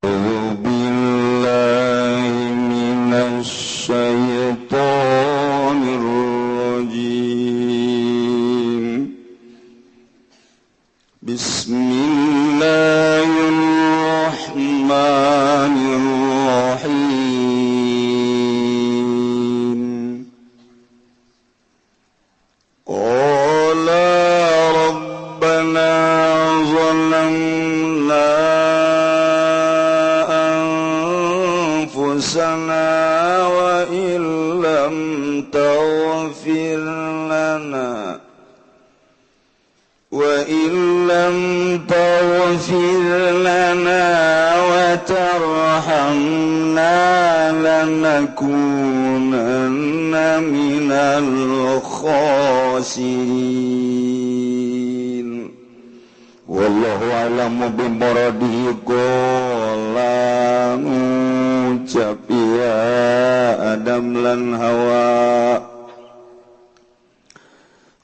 بالله من الشيطان الرجيم. بسم الله الرحمن الرحيم. قال ربنا ظلمنا أنفسنا وإن لم تغفر لنا وترحمنا لنكونن من الخاسرين. والله أعلم بمراده. Qala ngucap ya Adam lan Hawa,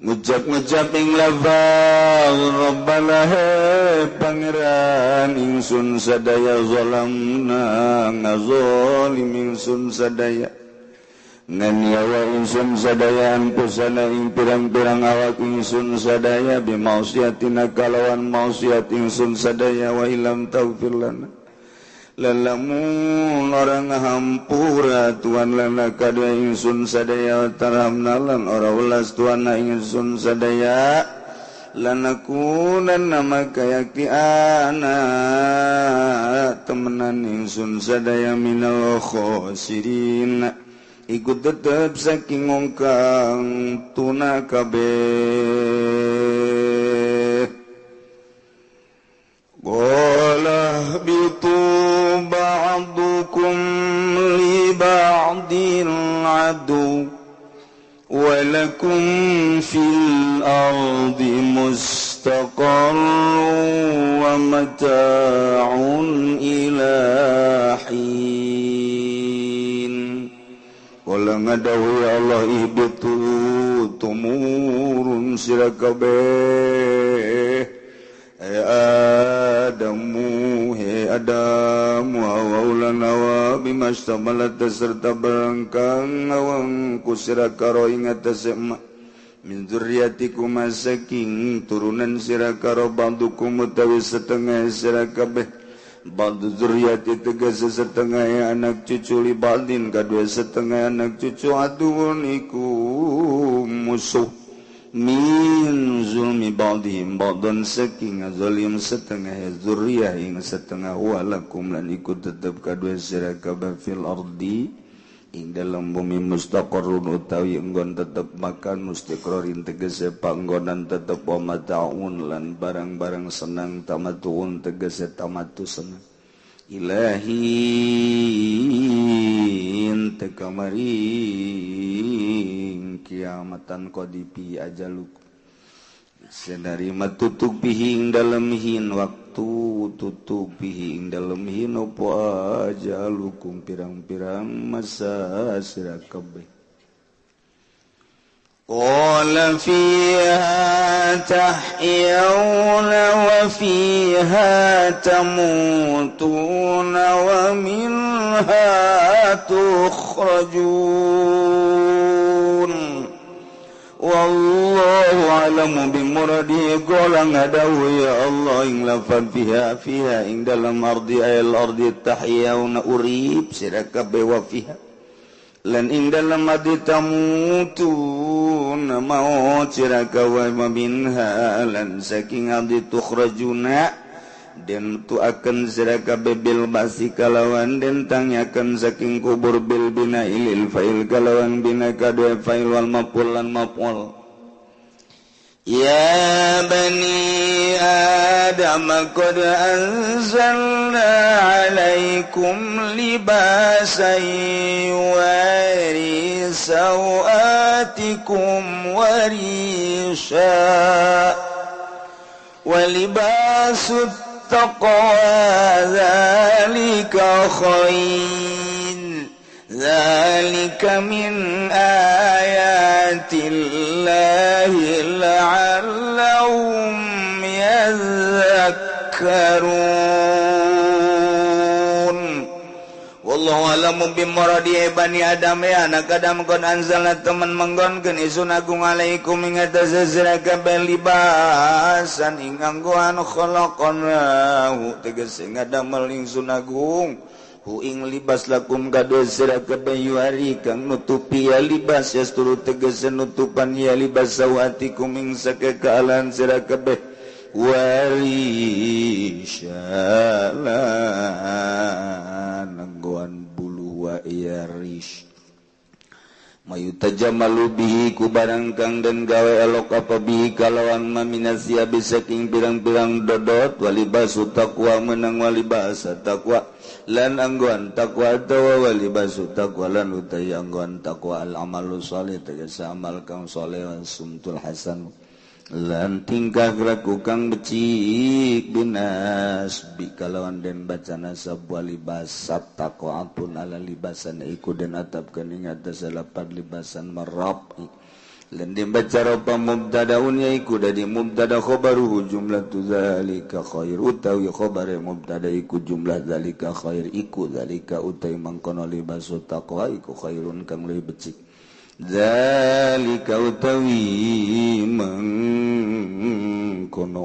ngucap-ngucap ing lafaz Rabbana he pangeran ingsun sadaya, zalamna ngazolim ingsun sadaya, nganiaya ingsun sadaya, anfusana ing pirang-pirang awak ingsun sadaya, bimausiatina kalawan mausiat ingsun sadaya, wa ilam taghfir lana lalamun orang hampura tuan lana kadua ingsun sadaya, tarhamna lan ora welas tuan na ingsun sadaya, lanakunan nama kayakti ana temenan ingsun sadaya minal khosirin, ikut tetep saking ngongkang tuna kabeh. Qala ihbitu ba'dukum li ba'din adu wa lakum fil ardi mustaqarrun wa mata'un ila hin. Qala ngadawi Allah ihbitu tumurun sira kabeh, Adamu he Adamu awaulan awa bimastamalat serta barangkang awang kusira karo ingat tasema min zurriyatikum saking turunan sira karo ba'dukum utawi setengah sira kabeh, ba'du zurriyati tegese setengah anak cucu li ba'din kadua setengah anak cucu aduun iku musuh min zulmi ba'dihim ba'dan saking zalim setengah zuriyah ing setengah, walakum lan iku tetep kadue sira kabeh fil ardi ing dalam bumi mustaqarrun utawi enggon tetep makan mustiqrarin tegese panggonan tetep, wa mata'un lan barang-barang senang, tamatun tegese tamatu senang, ilahin tekamaring kiamatan qadipi ajaluk senarima tutuk pihi ing dalem hin waktu tutuk pihi ing dalem hin opo ajalukum pirang-pirang masa sira kabeh. Qala fiha tahyawna wa fiha tamutuna wa minha tukhrajun. Wallahu a'lamu bimuradihi. Qala ngadawu ya Allah ing lafan fiha fiha ing dalam ardi ayal ardi tahyawna urib sira kabeh, wa fiha lan ing dalam adi tamutuna maut sira kabeh, minha lan saking adi tukhrajuna den tu akan sira kabeh bil basi kalawan den tanyakan saking kubur bil bina ilil fa'il kalawan bina kadue fa'il wal maf'ul lan maf'ul. Ya bani Adam qad anzalna alaikum libasan yuwari sawatikum warisha wa libasut taqwa dzalika khair dzalika min ayatillahi la'allahum yadhakkarun. Alamu bimuradi bani Adam ya anak Adam kon anzalna teman menggonkeun isun agung alaikum ing atase sira kabeh libasan ing anggoan khalaqnahu tegese ngadamel ingsun agung hu ing libas lakum kadue sira kabeh yuari kang nutupi ya libas yasturu tegese nutupan ya libas sawatikum ing sakekaalan sira kabeh wari syalan anggoan bulu wa rish mayu tajamalu bihi ku barang kang den gawe elok apa bihi kalawan maminasia saking pirang-pirang dodot walibasu taqwa menang walibasa taqwa lan anggoan taqwa atawa walibasu taqwa lan utai anggoan taqwa al amalu sholih tegese amal kang sholeh wa sumtul hasan lan tingkah laku kang becik binas bi kalawan den baca nasab walibasat taqwa pun ala libasan iku den atapkeun ing atas lapan libasan marab lan den baca ropa mubtadaun ya iku dadi mubtada khabaruhu jumlatu zalika khair utawi khabare mubtada iku jumlah zalika khair iku zalika utai mangkono libasu taqwa iku khairun kang leuwih becik zalika utawi mengkono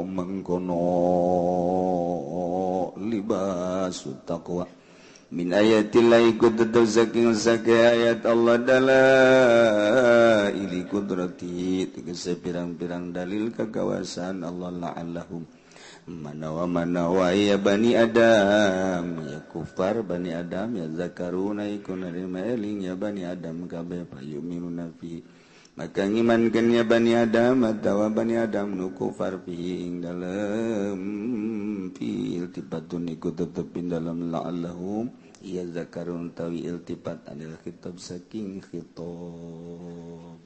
mengkono libasu taqwa min ayatillahi tetep saking sake ayat Allah dalaili kudrati tegese pirang-pirang dalil kekawasan Allah la'allahum manawa manawa ya bani Adam ya kufar bani Adam ya zakaruna iku narima eling ya bani Adam kabeh payuminuna fi maka ngimankeun ya bani Adam atawa bani Adam nu kufar fi ing dalem fi iltifatun iku tetep ing dalem la'allahum ya zakarun tawi iltifat anil khitab saking khitab.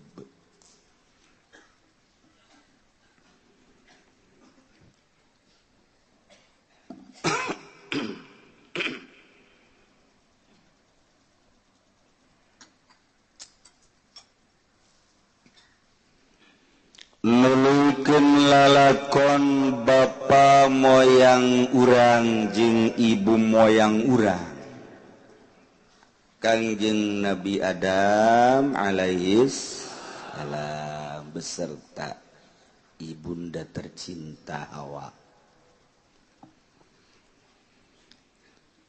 Nulungkeun lalakon bapa moyang urang jeung ibu moyang urang Kangjeng Nabi Adam alaihis salam beserta ibunda tercinta Hawa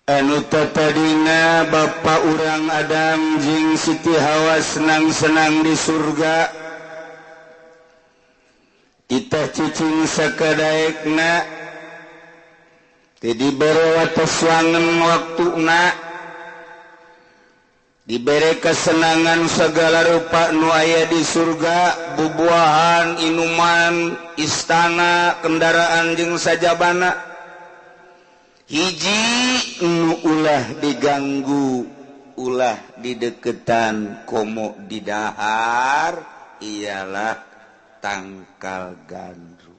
anu tatadina bapa urang Adam jeung Siti Hawa senang-senang di surga kita cicing sakadaekna teu dibere wates wangen waktuna dibere kesenangan segala rupa nu aya di surga bubuahan inuman istana kendaraan jeung sajabana hiji nu ulah diganggu ulah dideketan komo didahar ialah tangkal gandum.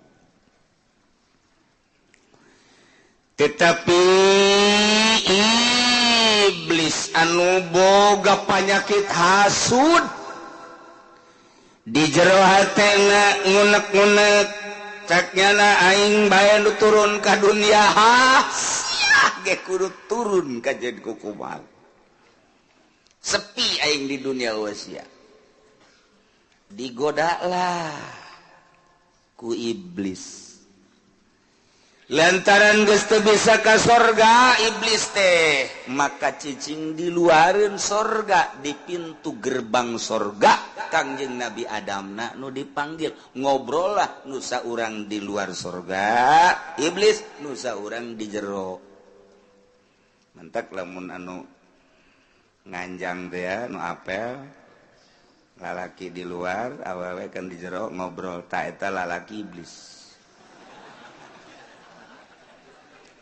Tetapi iblis anu boga panyakit hasud di jero hatena ngunek-ngunek caknyana aing bae nu turun ka dunia sia ge kudu turun ka jeung kukumaha sepi aing di dunia wasia digodalah ku iblis lantaran geus teu bisa ka sorga iblis teh maka cicing di luareun sorga di pintu gerbang sorga Kangjeng Nabi Adamna nu dipanggil ngobrol lah nu saurang di luar sorga iblis nu saurang di jero mantak lamun anu nganjang teh ya nu apel lalaki di luar awewe kan di jero ngobrol ta eta lalaki iblis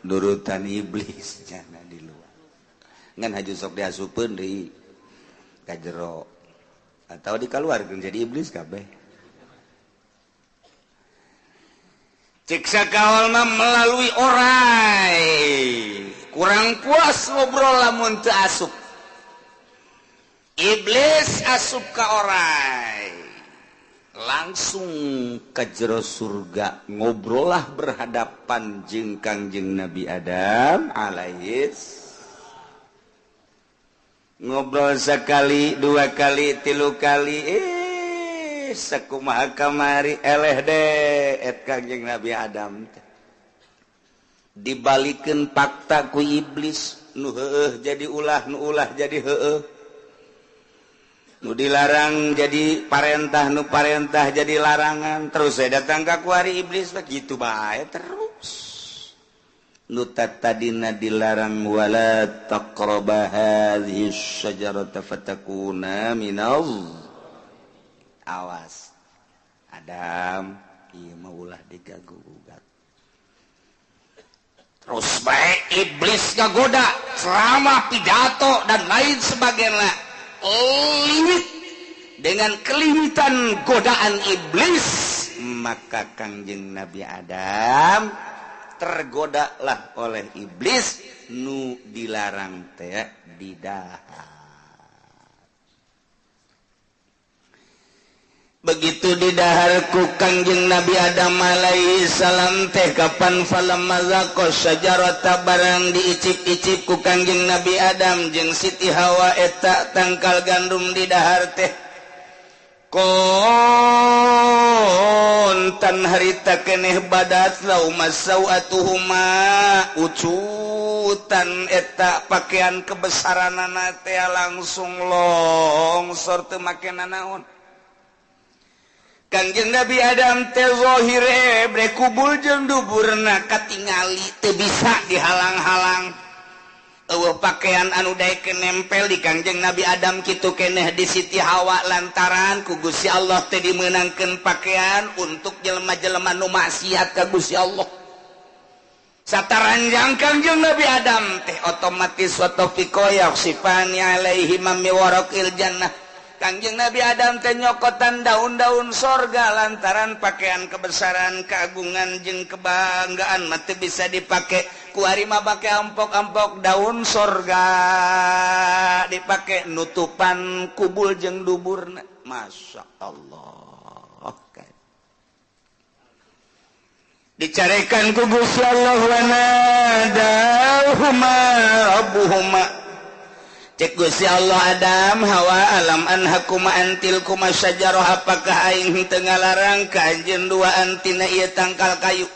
nurutan iblis jana di luar ngan haju sok diasupeun deui ka jero atau dikaluarkeun jadi iblis kabeh cek sakaol mah melalui orai kurang puas ngobrol lamun teu asup iblis asup ka orai langsung ke jero surga ngobrollah berhadapan jeung Kangjeng Nabi Adam alaihis. Ngobrol sekali, dua kali, tilu kali, sakumaha kamari eleh deh et Kangjeng Nabi Adam teh. Dibalikeun fakta ku iblis, nu heueuh jadi ulah, nu ulah jadi heueuh. Nu dilarang jadi parentah, nu parentah jadi larangan. Terus saya datang ka kuari iblis begitu bae terus. Nu tadina dilarang wala taqraba hadhihi syajarata fatakuna minal. Awas Adam, ieu mah ulah digagu-gugat. Terus bae iblis ngagoda selama pidato dan lain sebagainya. Limit dengan kelimitan godaan iblis, maka Kangjeng Nabi Adam tergodalah oleh iblis nu dilarang teh didahar. Begitu didahar ku Kangjeng Nabi Adam alaihi salam teh kapan falamma zaqa syajarata barang diicip-icip ku Kangjeng Nabi Adam jeung Siti Hawa eta tangkal gandum didahar teh kontan harita keneh badat lauma sawatuhuma ucutan eta pakaian kebesaranana teh langsung longsor teu make nanaon. Kangjeng Nabi Adam teh zahire bre kubul jeung duburna katingali teu bisa dihalang-halang. Eueuh pakaian anu daekeun nempel di Kangjeng Nabi Adam kitu keneh di Siti Hawa lantaran ku Gusti Allah teh dimeunangkeun pakaian untuk jelema-jelema nu maksiat ka Gusti Allah. Sataranjang Kangjeng Nabi Adam teh otomatis wa taufiqo yakhsifani alaihi min waraqil jannah. Kangjeng Nabi Adam teh nyokotan daun-daun sorga lantaran pakaian kebesaran, keagungan jeung kebanggaan mah teu bisa dipake. Ku ari mah pake ampok-ampok daun sorga dipake nutupan kubul jeung duburna. Masya Allah. Dicarekan ku Gusti Allah wa nadahuma rabbuhuma. Cek Gusti Allah Adam Hawa alam anhakuma antil kuma syajarah apakah aing teu ngalarang ka anjeun duaan tina ieu tangkal kayu.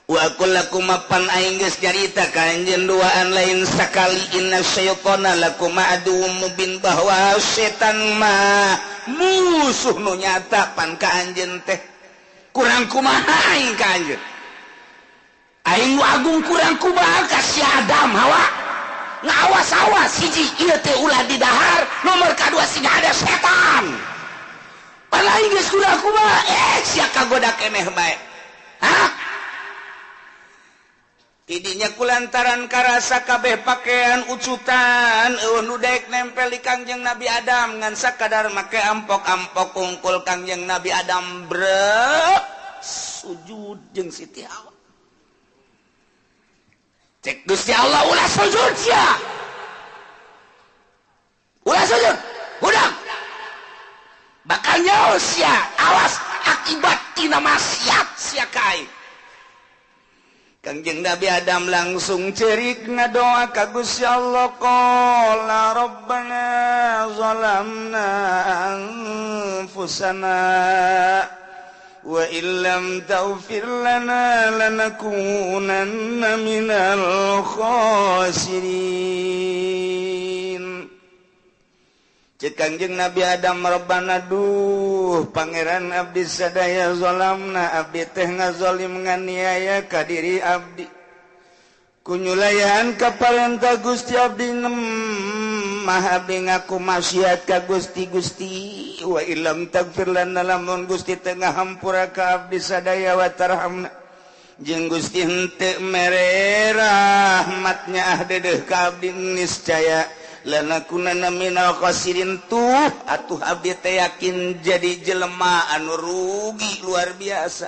Wa aqul lakuma pan aing geus nyarita ka anjeun duaan lain sakali inna syaitana lakuma aduwwum mubin bahwa setan mah musuh nu nyata pan ka anjeun teh. Kurang kumaha aing ka anjeun? Aing nu agung kurang kumaha ka si Adam Hawa? Ngawas-awas hiji ieu teh ulah didahar, nomor kadua siga ada setan. Padahal geus kuda kumaha sia kagoda keneh bae. Hah? Tidinya kulantaran karasa kabeh pakaian ucutan eueuh nu daek nempel di Kangjeng Nabi Adam ngan sakadar make ampok-ampok kungkul Kangjeng Nabi Adam brek sujud jeung Siti Hawa. Cek Gusti Allah ulah sujud sia. Ulah sujud. Hudang. Bakal nyaho sia. Awas akibat tina maksiat sia ka aing. Kangjeng Nabi Adam langsung cerik ngadoa ka Gusti Allah qala rabbana zalamna anfusana wa illam taghfir lana lanakunanna minal khasirin. Cek Kangjeng Nabi Adam rabbana duh pangeran abdi sadaya zalamna abdi teh ngazalim nganiaya ka diri abdi kunyulayan ka parentah Gusti abdi mah abdi ngaku maksiat ka Gusti Gusti wa illam taghfir lana lamun Gusti teu ngahampura ka abdi sadaya wa tarhamna jeung Gusti henteu mere rahmatnya ah dedeuh ka abdi niscaya lanakunanna minal khasirin. Tuh atuh abdi teh yakin jadi jelema anu rugi luar biasa.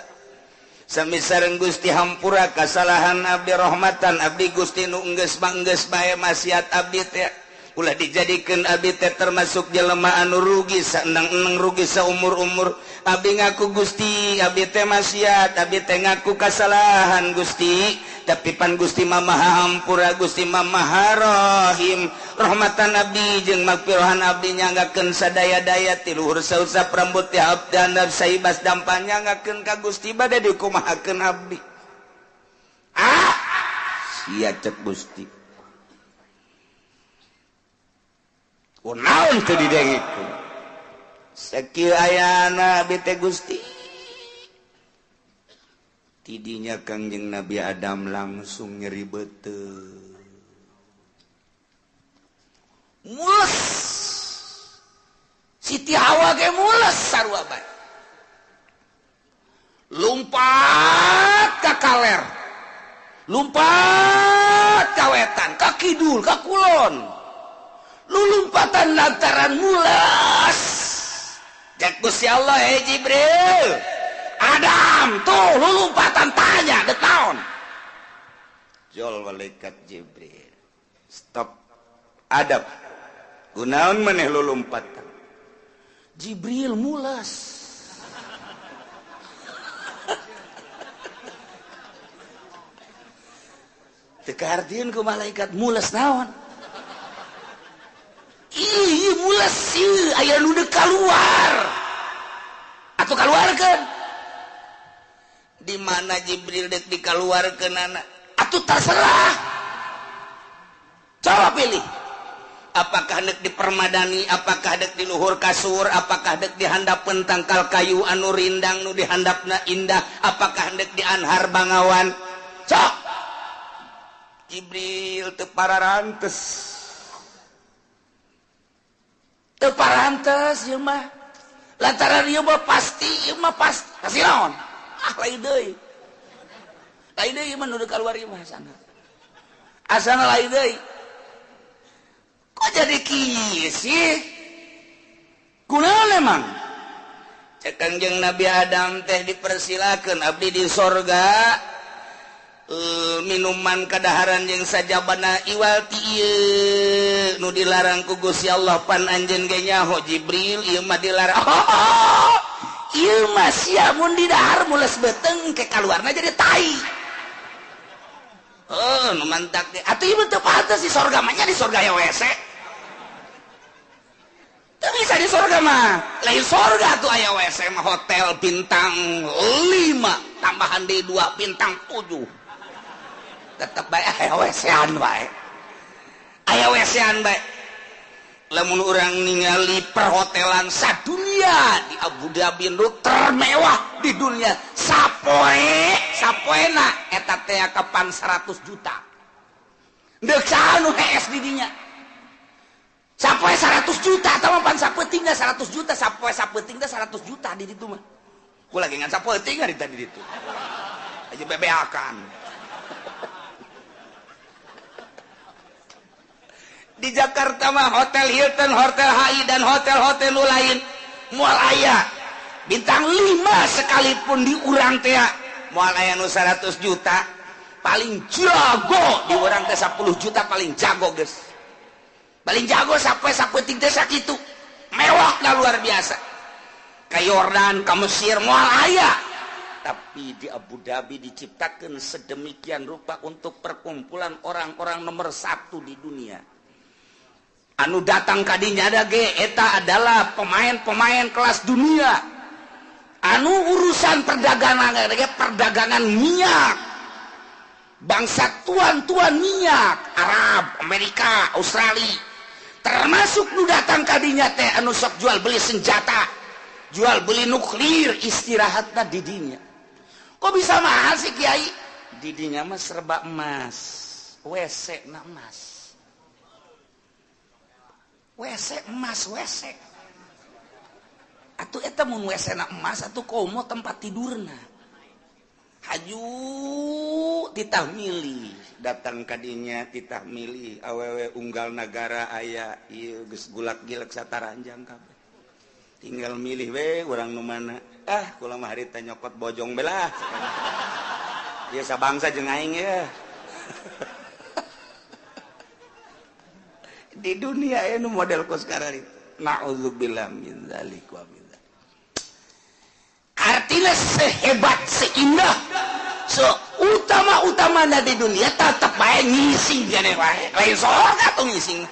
Sami sareng Gusti hampura kasalahan abdi rahmatan abdi Gusti nu enggeus manggeus bae maksiat abdi teh ulah dijadikeun abdi teh termasuk jelema anu rugi saendang-endang rugi saumur-umur. Abdi ngaku Gusti abdi teh maksiat abdi teh ngaku kasalahan Gusti Tapi pan Gusti mah Maha Hampura, Gusti mah Maha Rahim. Rahmatan abdi jeung magfirohan abdi nyanggakeun sadaya-daya ti luhur sausap rambut ti abdi handap saibas dampa nyanggakeun ka Gusti bade dikumahakeun abdi. Ah, sia cek Gusti. Kunaon teu didengekeun? Sakieu ayana abdi teh Gusti. Tidinya Kangjeng Nabi Adam langsung nyeri beuteung. Mules. Siti Hawa ge mules sarua bae. Lumpat ka kaler. Lumpat ka wetan, ka kidul, ka kulon. Lulumpatan lantaran mules. Cek Gusti Allah, "Hei Jibril, Adam tuh lulumpatan tanya de taon." Jol malaikat Jibril. Stop. Adam. Kunaon maneh lulumpatan? Jibril mulas. Teu kahartieun ku malaikat mulas naon? Ih, mulas ieu aya nu deuk kaluar. Atuh kaluarkeun. Di mana Jibril dek dikaluarkeun anak? Atuh terserah. Coba pilih. Apakah dek di permadani, apakah dek di luhur kasur, apakah dek di handapeun tangkal kayu anu rindang nu dihandapna indah, apakah dek di anhar bangawan. Cok. Jibril teu pararantes. Teu parantes ieu mah. Lantaran ieu mah pasti, ieu mah pasti. Kasih naon? Ah lain deui. Lain deui mah nu kaluar ieu mah asana. Asana lain deui. Kok jadi kieu sih? Kunaon emang? Cek Kangjeng Nabi Adam teh dipersilakeun abdi di sorga minuman kadaharan jeung sajabana iwal ti ieu nu dilarang ku Gusti Allah pan anjeun ge nyaho Jibril ieu mah dilarang. Oh, ieu mah sia mun didahar mules beuteung ke kaluarna jadi tai. Oh, nu mantak teh atuh ieu teu pantes di sorga mah nya di sorga aya WC. Teu bisa di sorga mah. Lain sorga tuh aya WC mah hotel bintang 5 tambahan deui 2 bintang 7. Tetep bae aya WC-an bae. Aya WC-an bae. Lamun urang ningali perhotelan sadunia di Abu Dhabi nu termewah di dunia sapoe sapoena eta teh kapan 100 juta. Deuk saha nu hees di dinya? Sapoe 100 juta atawa pan sapeutingna 100 juta, sapoe sapeutingna 100 juta di ditu mah. Ku lagi ngan sapeuting hari tadi ditu. Aja bebeakan. Di Jakarta mah Hotel Hilton, Hotel HI dan hotel-hotel nu lain moal aya bintang 5 sekalipun di urang teh moal aya nu 100 juta, paling jago di urang teh 10 juta paling jago geus. Paling jago sampai sapeuting teh sakitu. Mewah lah luar biasa. Ka Yordan, ka Mesir moal aya. Tapi di Abu Dhabi diciptakan sedemikian rupa untuk perkumpulan orang-orang nomor 1 di dunia. Anu datang kadinya ada ge eta adalah pemain-pemain kelas dunia. Anu urusan perdagangan ge perdagangan minyak. Bangsa tuan-tuan minyak Arab, Amerika, Australia. Termasuk nu datang kadinya teh anu sok jual beli senjata, jual beli nuklir, istirahatna di dinya. Kok bisa mahal sih Kiai? Di dinya mah serba emas, WC na emas. WC emas, WC. Atuh eta mun WC na emas atuh komo tempat tidurna. Haju titah milih, datang kadinya titah milih awewe unggal nagara aya ieu geus gulak-gilek sataranjang kabeh. Tinggal milih we urang nu mana. Ah, kula mah harita nyokot bojong belah. Ieu sabangsa jeung aing ye. Di dunia ini model kos sekarang itu. Na'udzubillah min dzalik wa min dzalik. Artinya sehebat, seindah, seunik Utama-utamana di dunia tetep bae ngising jane wae. Lain sorga tuh ngising.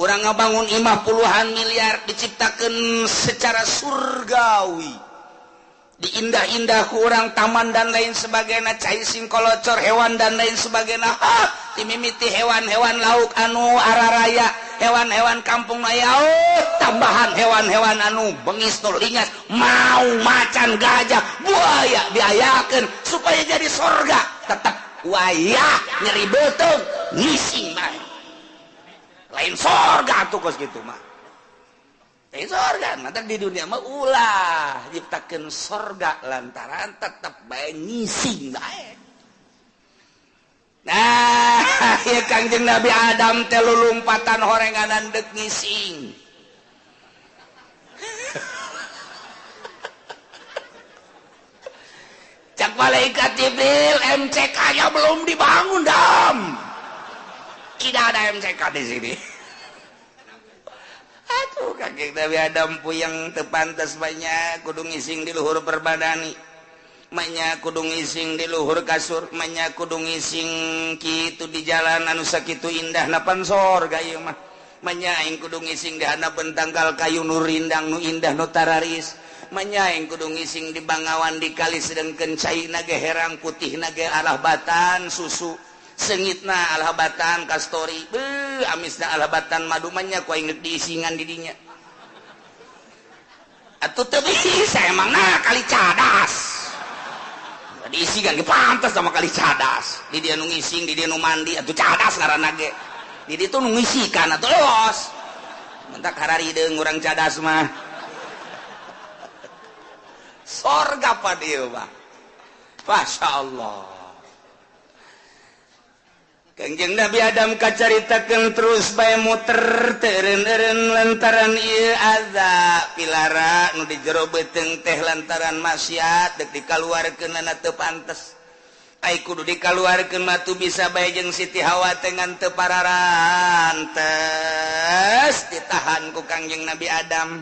Urang ngabangun imah puluhan miliar diciptakeun secara surgawi. Diindah-indah ku urang taman dan lain sebagainya, cai singkolocor hewan dan lain sebagainya. Ha, dimimiti hewan-hewan lauk anu araraya, hewan-hewan kampung aya, oh, tambahan hewan-hewan anu bengis nu lingas, mau macan, gajah, buaya diayakeun supaya jadi sorga. Tetep wayah nyeri beuteung ngising bae. Lain sorga tuh kos gitu mah. Lain sorga, mantap di dunia mah ulah nyiptakeun sorga lantaran tetep bae ngising bae. Nah, ya Kangjeng Nabi Adam teh lulumpatan horenganan deuk ngising. Cak malaikat Jibril, MCK-nya belum dibangun, Dam. Tidak ada MCK di sini. Aduh, kakek Nabi Adam puyeng teu pantes banyak kudu ngising di luhur perbadani. Manya kudu ngising di luhur kasur, manya kudu ngising kitu di jalan anu sakitu indah napan sorga ieu mah. Manya aing kudu ngising di handapeun tangkal kayu nu rindang nu indah nu tararis. Manya aing kudu ngising di bangawan di kali sedengkeun caina ge herang putihna ge arah batan susu. Sengitna alah batan kastori, beuh amisna alah batan madu manya ku aing deuk diisingan di dinya. Atuh teu bisa emangna kali cadas. Diisikan ge pantes sama kali cadas. Di dia nu ngising, di dia nu mandi, atuh cadas ngaranna ge. Di ditu nu ngisikan atuh los. Mentak hararideung urang cadas mah. Sorga pa dieu mah. Masyaallah. Kangjeng Nabi Adam kacaritakeun terus bae muter teureun-eureun lantaran ieu azab pilara nu di jero beuteung teh lantaran maksiat deuk dikaluarkeunana teu pantes. Ai kudu dikaluarkeun mah tu bisa bae jeung Siti Hawa teh ngan teu pararantes ditahan ku Kangjeng Nabi Adam.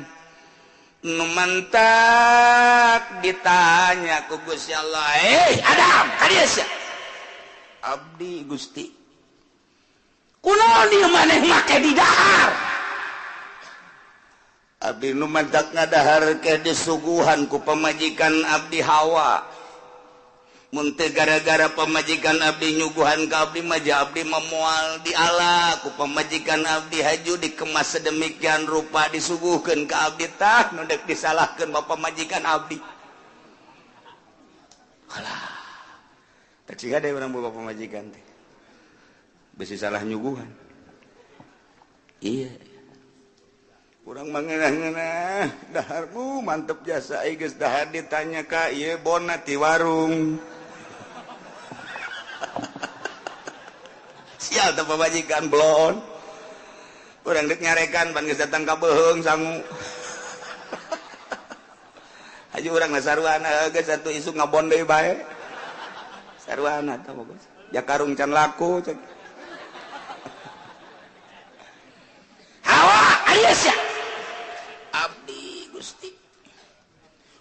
Nu mantak ditanya ku Gusti Allah, "Eh Adam, ka dieu sia?" Abdi Gusti. Kunaon ieu maneh make di dahar? Abdi nu mantak ngadahar ke disuguhan ku pamajikan abdi Hawa. Mun teu gara-gara pamajikan abdi nyuguhan ka abdi mah abdi memual di ala ku pamajikan abdi haju dikemas sedemikian rupa disuguhkeun ka abdi tah nu deuk disalahkeun ba pamajikan abdi. Alah. Tak siga deh urang boga pamajikan teh. Besi salah nyuguhan. Iya. Urang mah ngeunah-ngeunah daharmu mantep jasa ai geus dahar ditanya ka ieu bona ti warung. Sial teh pamajikan blon. Urang deuk nyarekan pan geus datang ka beuheung sangu. Haji urang na saruana geus atuh isuk ngabon deui bae. Saruana tah bagus. Ja karung can laku cek. Hawa aya sia. Abdi Gusti.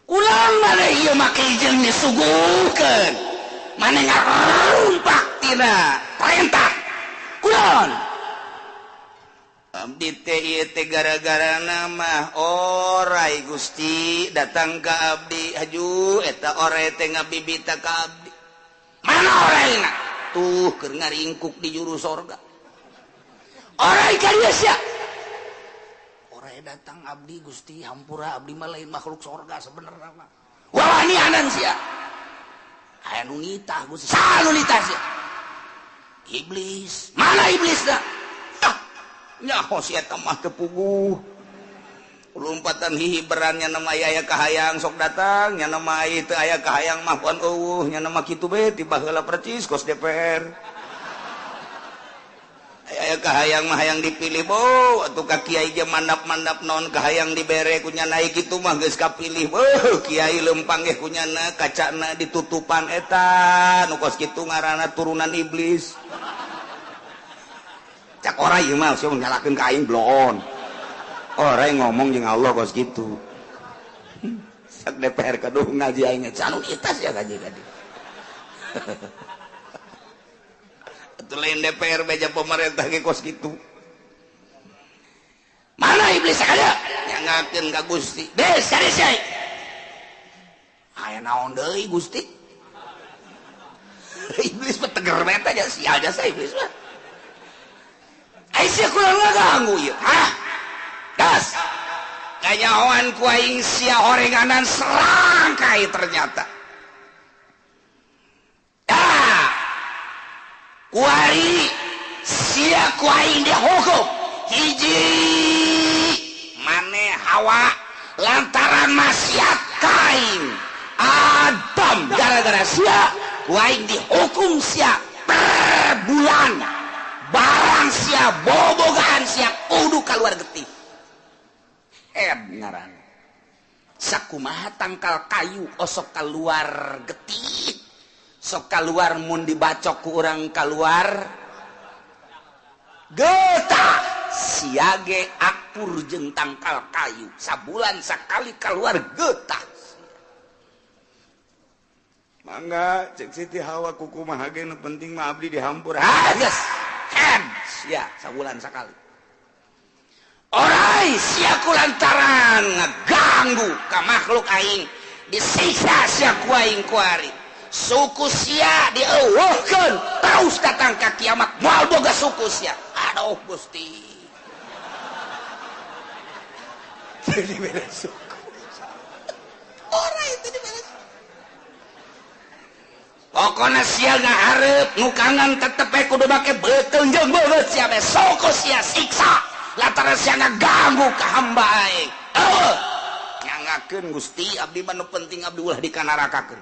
Ulang maneh ieu make jeung disuguhkeun. Maneh ngarumpak tina perintah. Kulon. Abdi teh ieu teh gara-gara mah orai Gusti datang ka abdi haju eta orai teh ngabibita ka abdi. Mana oraina? Tuh keur ngaringkuk di juru sorga. Orai ka dieu sia. Orai datang abdi Gusti hampura abdi mah lain makhluk sorga sebenarnya mah. Wawanianan sia. Aya nu nitah Gusti. Saha nu nitah sia? Iblis. Mana iblisna? Ah, nyaho sia eta mah teu puguh. Lompatan hihiberan nya nama aya kahayang sok datang nya nama teu aya kahayang mah pon eueuh nya nama kitu bae ti baheula percis kos DPR. Aya kahayang mah hayang dipilih bo atuh ka kiai ge mandap-mandap naon kahayang dibere ku nya naik kitu mah geus kapilih beuh kiai lempang ge ku nyana kacana ditutupan eta nu kos kitu ngaranna turunan iblis. Cak ora ieu mah sia nyalakeun ka aing bloon. Orang ngomong jeung Allah kos kitu. Sak DPR kaduh ngaji aing anu kita sia ngaji tadi. Atuh lain DPR beja pemerintah ge kos kitu. Mana iblis sakada? Nyangakeun ka Gusti. Des cari sia. Aya naon deui Gusti? Iblis mah teger bae aja sia jasa iblis mah. Ai sia kurang ngaganggu ieu. Hah? Gas. Kanyahoan ku aing sia horenganan serangkai ternyata. Ah. Kuari sia ku aing dihukum. Hiji mane Hawa lantaran maksiat ka aing. Adam gara-gara sia ku aing dihukum sia per bulan. Barang sia bobogaan sia kudu kaluar getih. Ed ngaran. Sakumaha tangkal kayu osok keluar getih. Sok keluar mun dibacok ku urang keluar getah. Siage akur jeung tangkal kayu sabulan sakali keluar getah. Mangga cek Siti Hawa kukumaha ge nu penting mah abdi dihampur. Ah geus. Head sia sabulan sakali. Orai sia ku lantaran ngaganggu ka makhluk aing disiksa sia ku aing kuari. Suku sia dieuweuhkeun terus datang ka kiamat moal boga suku sia. Aduh Gusti. Jadi beda suku. Orai itu dibere suku. Pokona sia ngahareup nukangan tetep we kudu make beuteung jeung beungeut sia be suku sia siksa lantaran sia ngaganggu ka hamba aing. Eueuh. Nyangakeun Gusti abdi mah nu penting abdi ulah dikanarakakeun.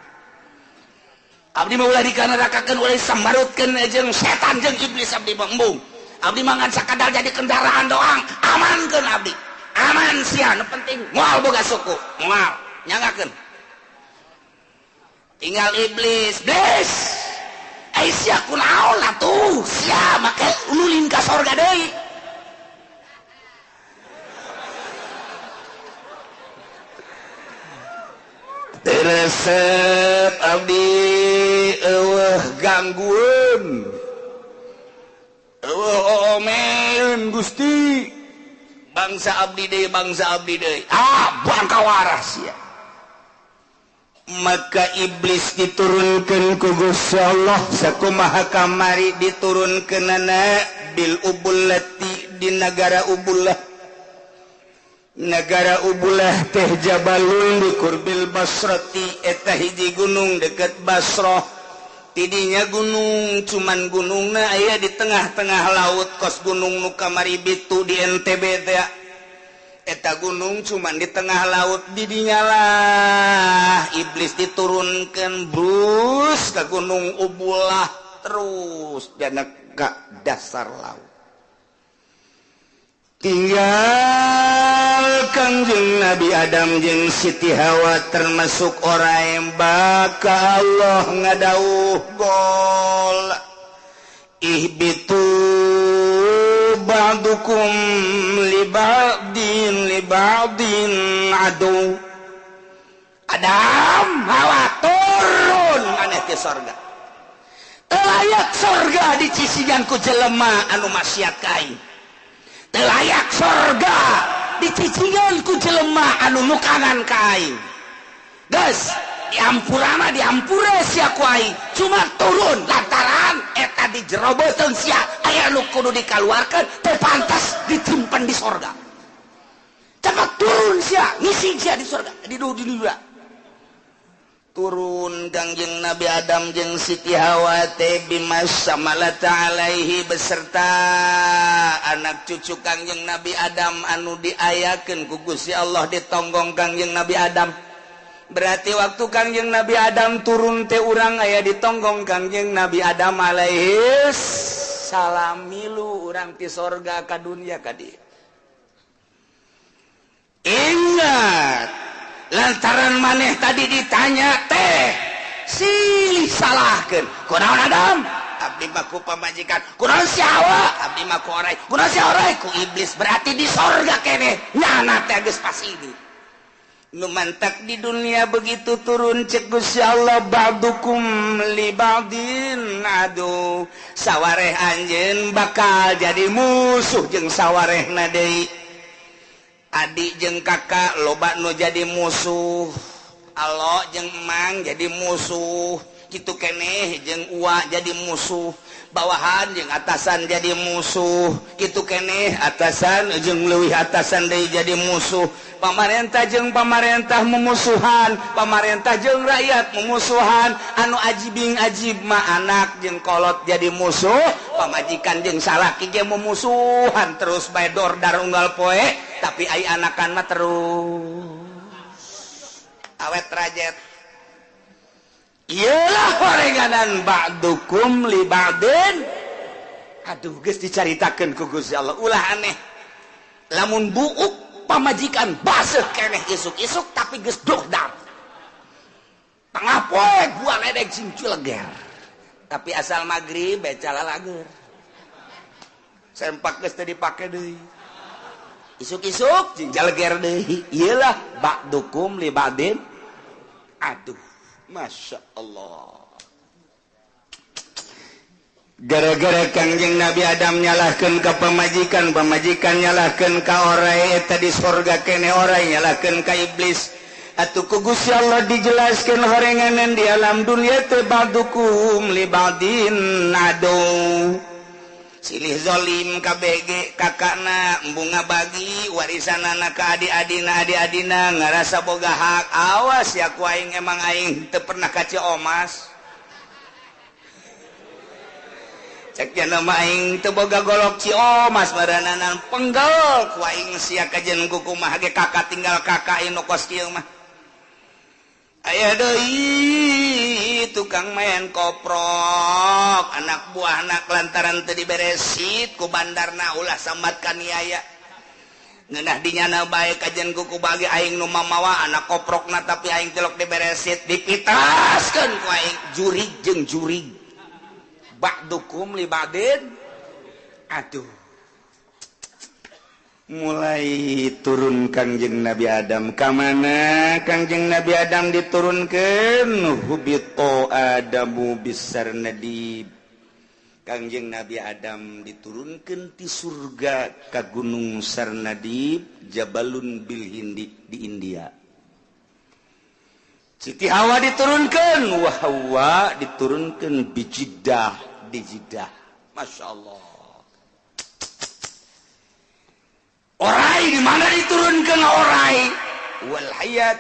Abdi mah ulah dikanarakakeun ulah disambarutkeun jeung setan jeung iblis abdi mah embung. Abdi mah ngan sakadar jadi kendaraan doang, amankeun abdi. Aman sia nu penting moal boga suku, moal nyangakeun. Tinggal iblis, iblis. Ai sia kunaon atuh? Sia make ulin ka sorga deui. Teu resep abdi eueuh ganggueun. Eueuh oomeun Gusti. Bangsa abdi deui, bangsa abdi deui. Ah, bangka waras sia. Maka iblis diturunkan ku Gusti Allah sakumaha kamari diturunkeunana bil ubullati di nagara Ubullah. Nagara Ubullah teh jabalun di kurbil Basrati eta hiji gunung deket Basrah. Tidinya gunung cuman gunungna aya di tengah-tengah laut kos gunung nu kamari bitu di NTB teh. Eta gunung cuman di tengah laut didinya lah iblis diturunkan brus ke gunung Ubullah terus dana ke dasar laut. Tinggal Kangjeng Nabi Adam jeung Siti Hawa termasuk orang yang baka Allah ngadauh gol ihbitu ba'dukum li ba'din adu. Adam Hawa turun aneh ke sorga. Telayak sorga dicisian ku jelema anu maksiat ka aing. Telayak sorga dicician ku jelema anu nukangan ka aing. Geus diampurana diampure sia ku aing, cuma turun lantaran eta di jero beuteung sia aya nu kudu dikaluarkeun teu pantas disimpen di sorga. Cepat turun sia, ngising sia di sorga, di dunia. Turun Kangjeng Nabi Adam jeung Siti Hawa teh bimas samalata alaihi beserta anak cucu Kangjeng Nabi Adam anu diayakeun ku Gusti Allah ditonggong Kangjeng Nabi Adam. Berarti waktu Kangjeng Nabi Adam turun teh urang aya ditonggong Kangjeng Nabi Adam alaihi salam milu urang ti sorga ka dunia ka dieu. Ingat lantaran maneh tadi ditanya teh silih salahkeun kunaon Adam abdi mah ku pamajikan kunaon si Hawa abdi mah ku orai kunaon si orai ku iblis berarti di sorga keneh nyana teh geus pasti. Nu mantak di dunia begitu turun cek Gusti Allah ba'dukum li ba'din aduh sawareh anjeun bakal jadi musuh jeung sawarehna deui. Adik jeung kakak loba nu jadi musuh, alo jeung emang jadi musuh, kitu keneh jeung uwa jadi musuh, bawahan jeung atasan jadi musuh, kitu keneh atasan jeung leuwih atasan deui jadi musuh, pamarentah jeung pamarentah memusuhan, pamarentah jeung rakyat memusuhan, anu ajibing ajib mah anak jeung kolot jadi musuh, pamajikan jeung salaki ge memusuhan terus bae dordar unggal poe, tapi ai anakan mah terus awet rajet. Iyalah horenganan ba'dukum li ba'din. Aduh geus dicaritakeun ku Gusti Allah ulah aneh. Lamun buuk pamajikan baseuh keneh isuk-isuk tapi geus dordar. Tengah poe gua ledeg sing cileger. Tapi asal magrib bae calalager. Sempak geus teu dipake deui. Isuk-isuk jing jaleger deui. Iyalah ba'dukum li ba'din. Aduh, Masya Allah. Gara-gara Kangjeng Nabi Adam nyalahkeun ka pamajikan, pamajikan nyalahkeun ka orai, eta di sorga kene orai nyalahkeun ka iblis. Atuh ku Gusti Allah dijelaskeun horenganan di alam dunia teh ba'dukum li ba'din adu. Silih zolim KBG kakakna embunga bagi warisanana ka adi-adina, adi-adina ngarasa boga hak. Awas ya ku aing emang aing teu pernah ka Ciomas. Cek jana mah aing teu boga golok Ciomas marananan penggel ku aing sia kajen ku kumaha ge kakak tinggal kakak aing nu kos kieu mah. Aya deui tukang main koprok anak buah anak lantaran teu diberesit ku bandarna ulah sambat kaniaya. Ngeunah dinyana bae kajen ku bagi aing nu mamawa anak koprokna tapi aing tilok diberesit dipitaskeun ku aing jurig jeung jurig. Ba'dukum li ba'din. Aduh. Mulai turun Kangjeng Nabi Adam ka mana? Kangjeng Nabi Adam diturunkeun hubito Adamu bisarnadib. Kangjeng Nabi Adam diturunkeun ti surga ka Gunung Sarnadib, Jabalun bil Hindi di India. Siti Hawa diturunkeun, wa Hawa diturunkeun bi Jeddah, di Jeddah. Masya Allah. Orai di mana diturunkan orai? Wal hayat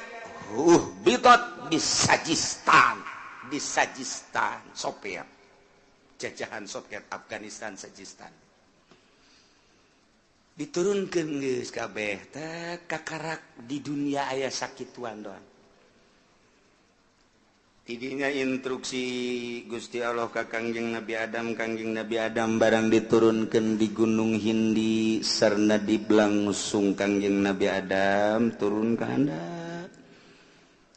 uhbitat di Sajistan, di Sajistan Soviet. Jajahan Soviet Afghanistan Sajistan. Diturunkan geus kabeh teh kakarak di dunia aya sakituan doang. Tidinya instruksi Gusti Allah ka Kangjeng Nabi Adam, Kangjeng Nabi Adam barang diturunkan di Gunung Hindi Sarnadib langsung Kangjeng Nabi Adam turun ke handap.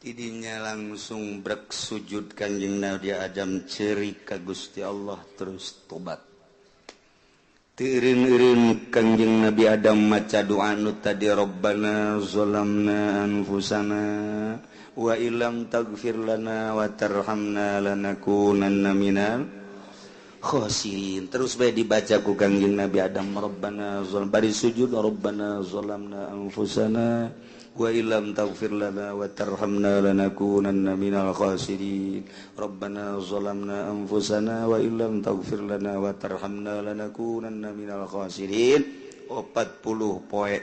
Tidinya langsung brek sujud Kangjeng Nabi Adam cerik ka Gusti Allah terus tobat. Teu eureun-eureun Kangjeng Nabi Adam maca doa nu tadi Rabbana zalamna anfusana wa illam taghfir lana wa tarhamna lanakunanna minal khosirin. Terus bae dibaca ku Kangjeng Nabi Adam Rabbana zalam bari sujud Rabbana zalamna anfusana wa illam taghfir lana wa tarhamna lanakunanna minal khasirin. Rabbana zalamna anfusana wa illam taghfir lana wa tarhamna lanakunanna minal khasirin. 40 poe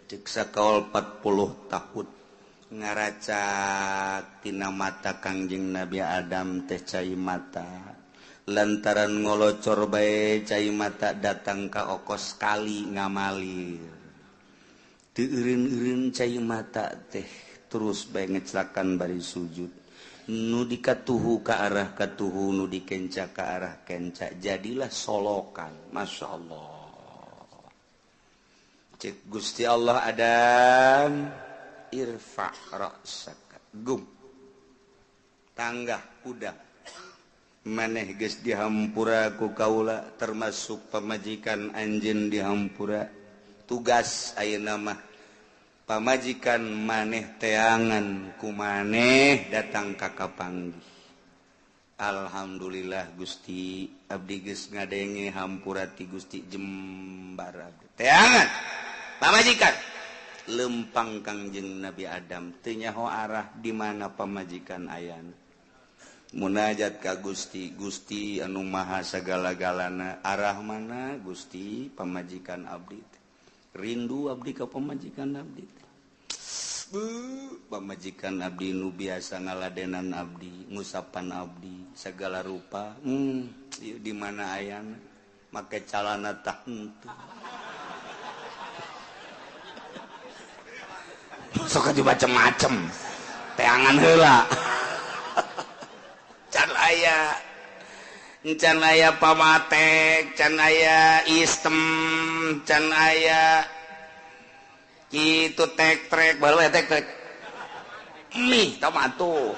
cek sakaol 40 tahun ngaracak tina mata Kangjeng Nabi Adam teh cai mata lantaran ngolocor bae cai mata datang ka okos kali ngamalir teu eureun-eureun cai mata teh terus bae ngeclakan bari sujud nu dikatuhu ka arah katuhu nu dikenca ka arah kenca jadilah solokan. Masya Allah. Cek Gusti Allah Adam irfa ra'saka gum tanggah kuda maneh geus dihampura ku kaula termasuk pamajikan anjeun dihampura tugas ayeuna mah Pamajikan maneh teangan ku maneh datang ka kapanggih. Alhamdulillah Gusti, abdi geus ngadenge hampura ti Gusti jembar abdi. Teangan pamajikan lempang Kangjeng Nabi Adam teu nyaho arah di mana pamajikan ayana. Munajat ka Gusti, Gusti anu maha sagala-galana, arah mana Gusti pamajikan abdi teh. Rindu abdi ka pamajikan abdi teh. Pamajikan abdi nu biasa ngaladenan abdi, ngusapan abdi segala rupa. Ieu di mana ayana? Make calana tah henteu. Sok atuh macem-macem. Teangan heula. Can aya. Can aya pamatek, can aya istem, can aya gitu tek trek baru ya tek trek mih tomato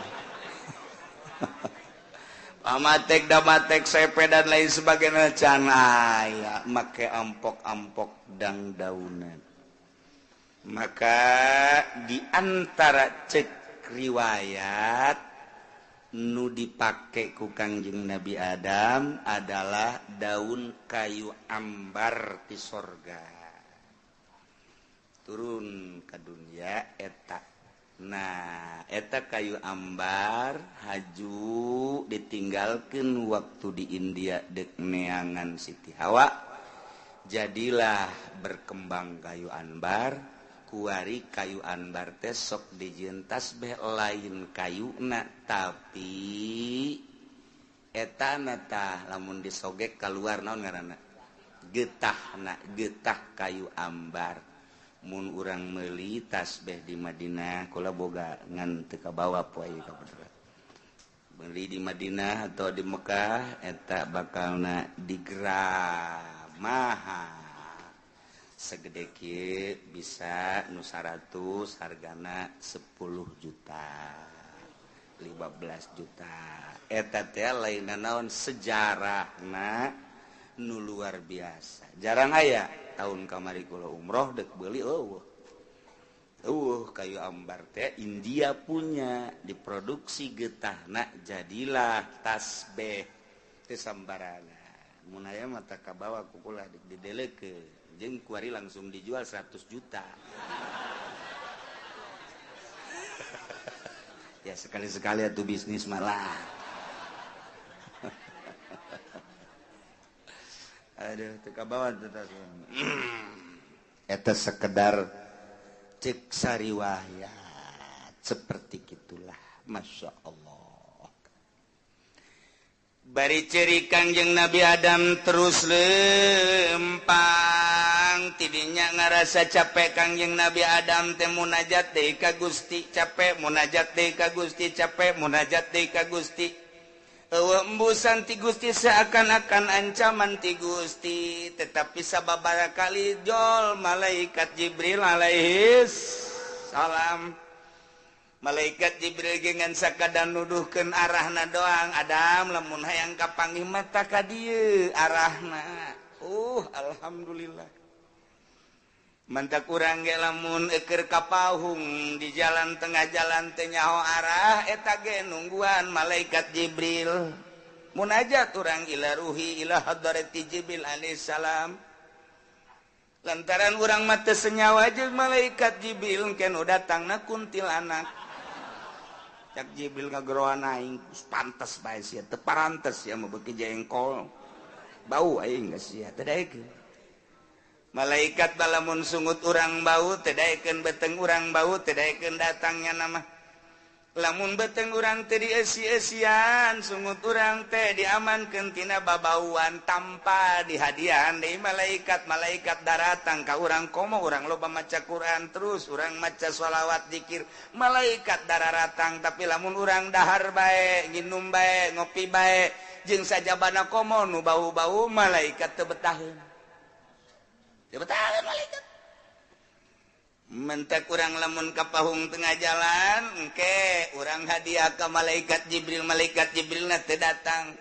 pamatek damatek sepe dan lain sebagainya can aya make ampok-ampok dang daunan. Maka di antara cek riwayat nu dipake ku Kangjeng Nabi Adam adalah daun kayu ambar ti sorga turun ke dunia eta. Nah eta kayu ambar haju ditinggalkan waktu di India dek neangan Siti Hawa, jadilah berkembang kayu ambar. Kuari kayu ambar teh sok dijieun tasbih lain kayuna tapi etana tah lamun disogek kaluar naon ngaranna getahna, getah kayu ambar. Mun urang meuli tasbih di Madinah kula boga ngan teu kabawa poe ka bener. Beli di Madinah atau di Mekah eta bakalna digerak mahal. Segede kieu bisa nu 100 hargana 10 juta, 15 juta. Eta teh lain naon sejarahna nu luar biasa. Jarang aya tahun kamari kula umroh dek beuli eueuh. Eueuh kayu ambar teh India punya diproduksi getahna jadilah tasbih teh sambarangan. Mun aya mah tah kabawa ku kula dek didelekeun. Jeung kuari langsung dijual 100 juta. Ya sekali-sekali atuh bisnis malah. Aduh, teu kabawa teh tas. Eta sekedar cek sariwayat seperti gitulah. Masya Allah. Bari ceri Kangjeng Nabi Adam terus lempang tidinya ngarasa capek Kangjeng Nabi Adam teh munajat deui ka Gusti capek, munajat deui ka Gusti capek, munajat deui ka Gusti. Eueuh embusan ti Gusti seakan-akan ancaman ti Gusti, tetapi sababaraha kali jol malaikat Jibril alaihis salam. Malaikat Jibril gengan sakadan nuduhkeun arahna doang. Adam lamun hayang kapanggih mata ka dieu arahna. Alhamdulillah. Mantak urang ge lamun eukeur ka pahung di jalan tengah jalan teh nyaho arah eta ge nungguan malaikat Jibril. Munajat urang ila ruhi ila hadrati Jibril alaihissalam. Lantaran urang mah teu senyawa jeung malaikat Jibril engke nu datangna kuntilanak. Cak Jibril ngageroan aing pantes bae sia teu parantes sia mah beuki jengkol. Bau aing geus sia teu daekeun. Malaikat balamun sungut urang bau teu daekeun, beteng urang bau teu daekeun datangnya nama. Lamun beteng urang teh dieusi-eusian, sungut urang teh diamankeun tina babauan tanpa dihadiahan deui malaikat. Malaikat daratang ka urang komo urang loba maca Quran terus urang maca sholawat zikir, malaikat dararatang. Tapi lamun urang dahar bae, nginum bae, ngopi bae jeung sajabana komo nu bau-bau malaikat teu betaheun. Teu betaheun malaikat. Mentak urang lamun ka pahung tengah jalan engke urang hadiah ka malaikat Jibril, malaikat Jibril na teu datang.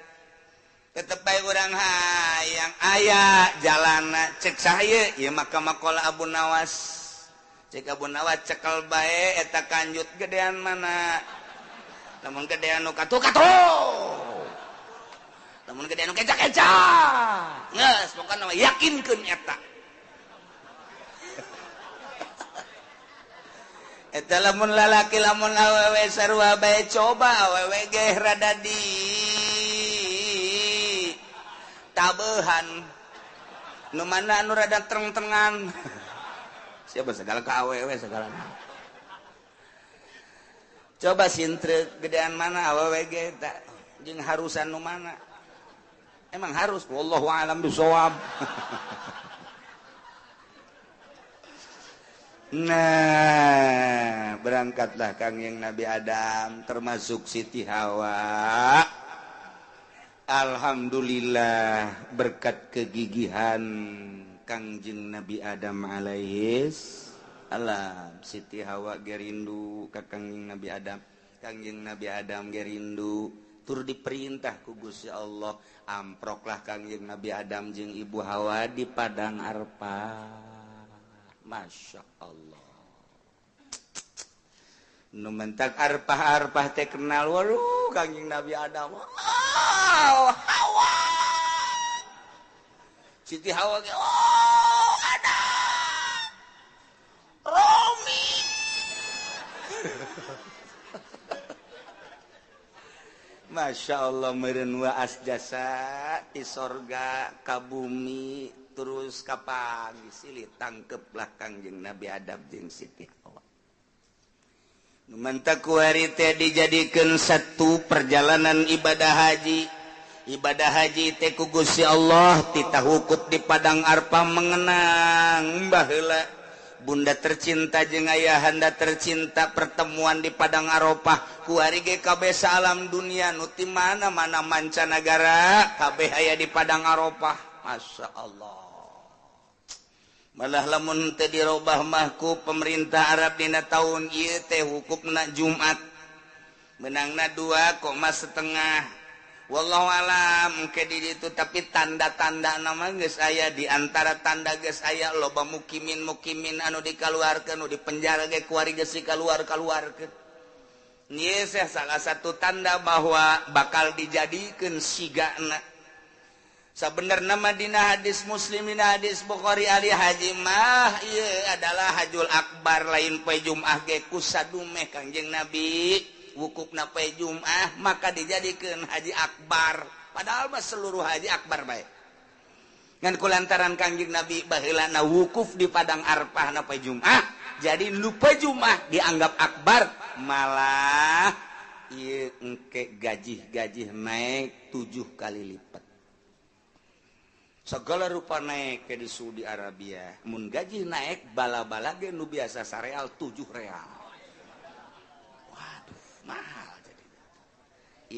Tetep bae urang hayang aya jalana cek saha ieu maka maqala Abu Nawas. Cek Abu Nawas cekel bae eta kanjut gedean mana? Lamun gedean nu katuh-katuh. Lamun gedean nu keca-keca. Geus pokona mah yakinkeun eta. Eta lamun lalaki lamun awewe sarua bae coba awewe ge rada di tabehan. Nu mana anu rada tereng-terengan. Siapa segala ka awewe segala. Coba sintre gedean mana awewe ge eta jeung harusan nu mana? Emang harus wallahu alam bisawab. Nah, berangkatlah Kangjeng Nabi Adam termasuk Siti Hawa. Alhamdulillah berkat kegigihan Kangjeng Nabi Adam alaihis salam. Siti Hawa gerindu ka Kangjeng Nabi Adam. Kangjeng Nabi Adam gerindu tur diperintah ku Gusti Allah, amproklah Kangjeng Nabi Adam jeung Ibu Hawa di padang Arfah. Masya Allah. Nu mentak arpah-arpah teh kenal waduh Kangjeng Nabi Adam. Oh, Hawa. Siti Hawa ge oh Adam. Romi. Masya Allah meureun waas jasa ti sorga ka bumi terus kapan silih tangkeplah Kangjeng Nabi Adam jeung Siti Hawa. Nu mantak kuari teh dijadikeun satu perjalanan ibadah haji. Ibadah haji teh ku Gusti Allah titah wukuf di padang Arfah mengenang baheula bunda tercinta jeung ayahanda tercinta pertemuan di padang Arafah kuari ge kabeh alam dunia nu ti mana-mana mancanagara kabeh aya di padang Arafah. Masya Allah. Malah lamun teu dirobah mah ku pemerintah Arab dina taun ieu teh hukupna Jumat. Menangna 2,5. Wallahu alam engke di ditu tapi tanda-tanda nama geus aya di antara tanda geus aya loba mukimin-mukimin anu dikaluarkeun nu dipenjara ge kuari geus dikaluar-kaluarkeun. Ieu salah satu tanda bahwa bakal dijadikeun sigana. Sabenerna mah dina hadis Muslim dina hadis Bukhari ali haji mah ieu adalah hajul akbar lain poe Jumat ge kusadumeh Kangjeng Nabi wukufna poe Jumat maka dijadikeun haji akbar padahal mah seluruh haji akbar bae ngan kulantaran Kangjeng Nabi baheulana wukuf di padang Arfah na poe Jumat jadi nu poe Jumat dianggap akbar malah ieu engke gajih-gajih naik 7 kali lipat. Segala rupa naik ke di Saudi Arabia. Mun gaji naik bala-bala ge nu biasa sareal 7 real. Waduh, mahal jadi.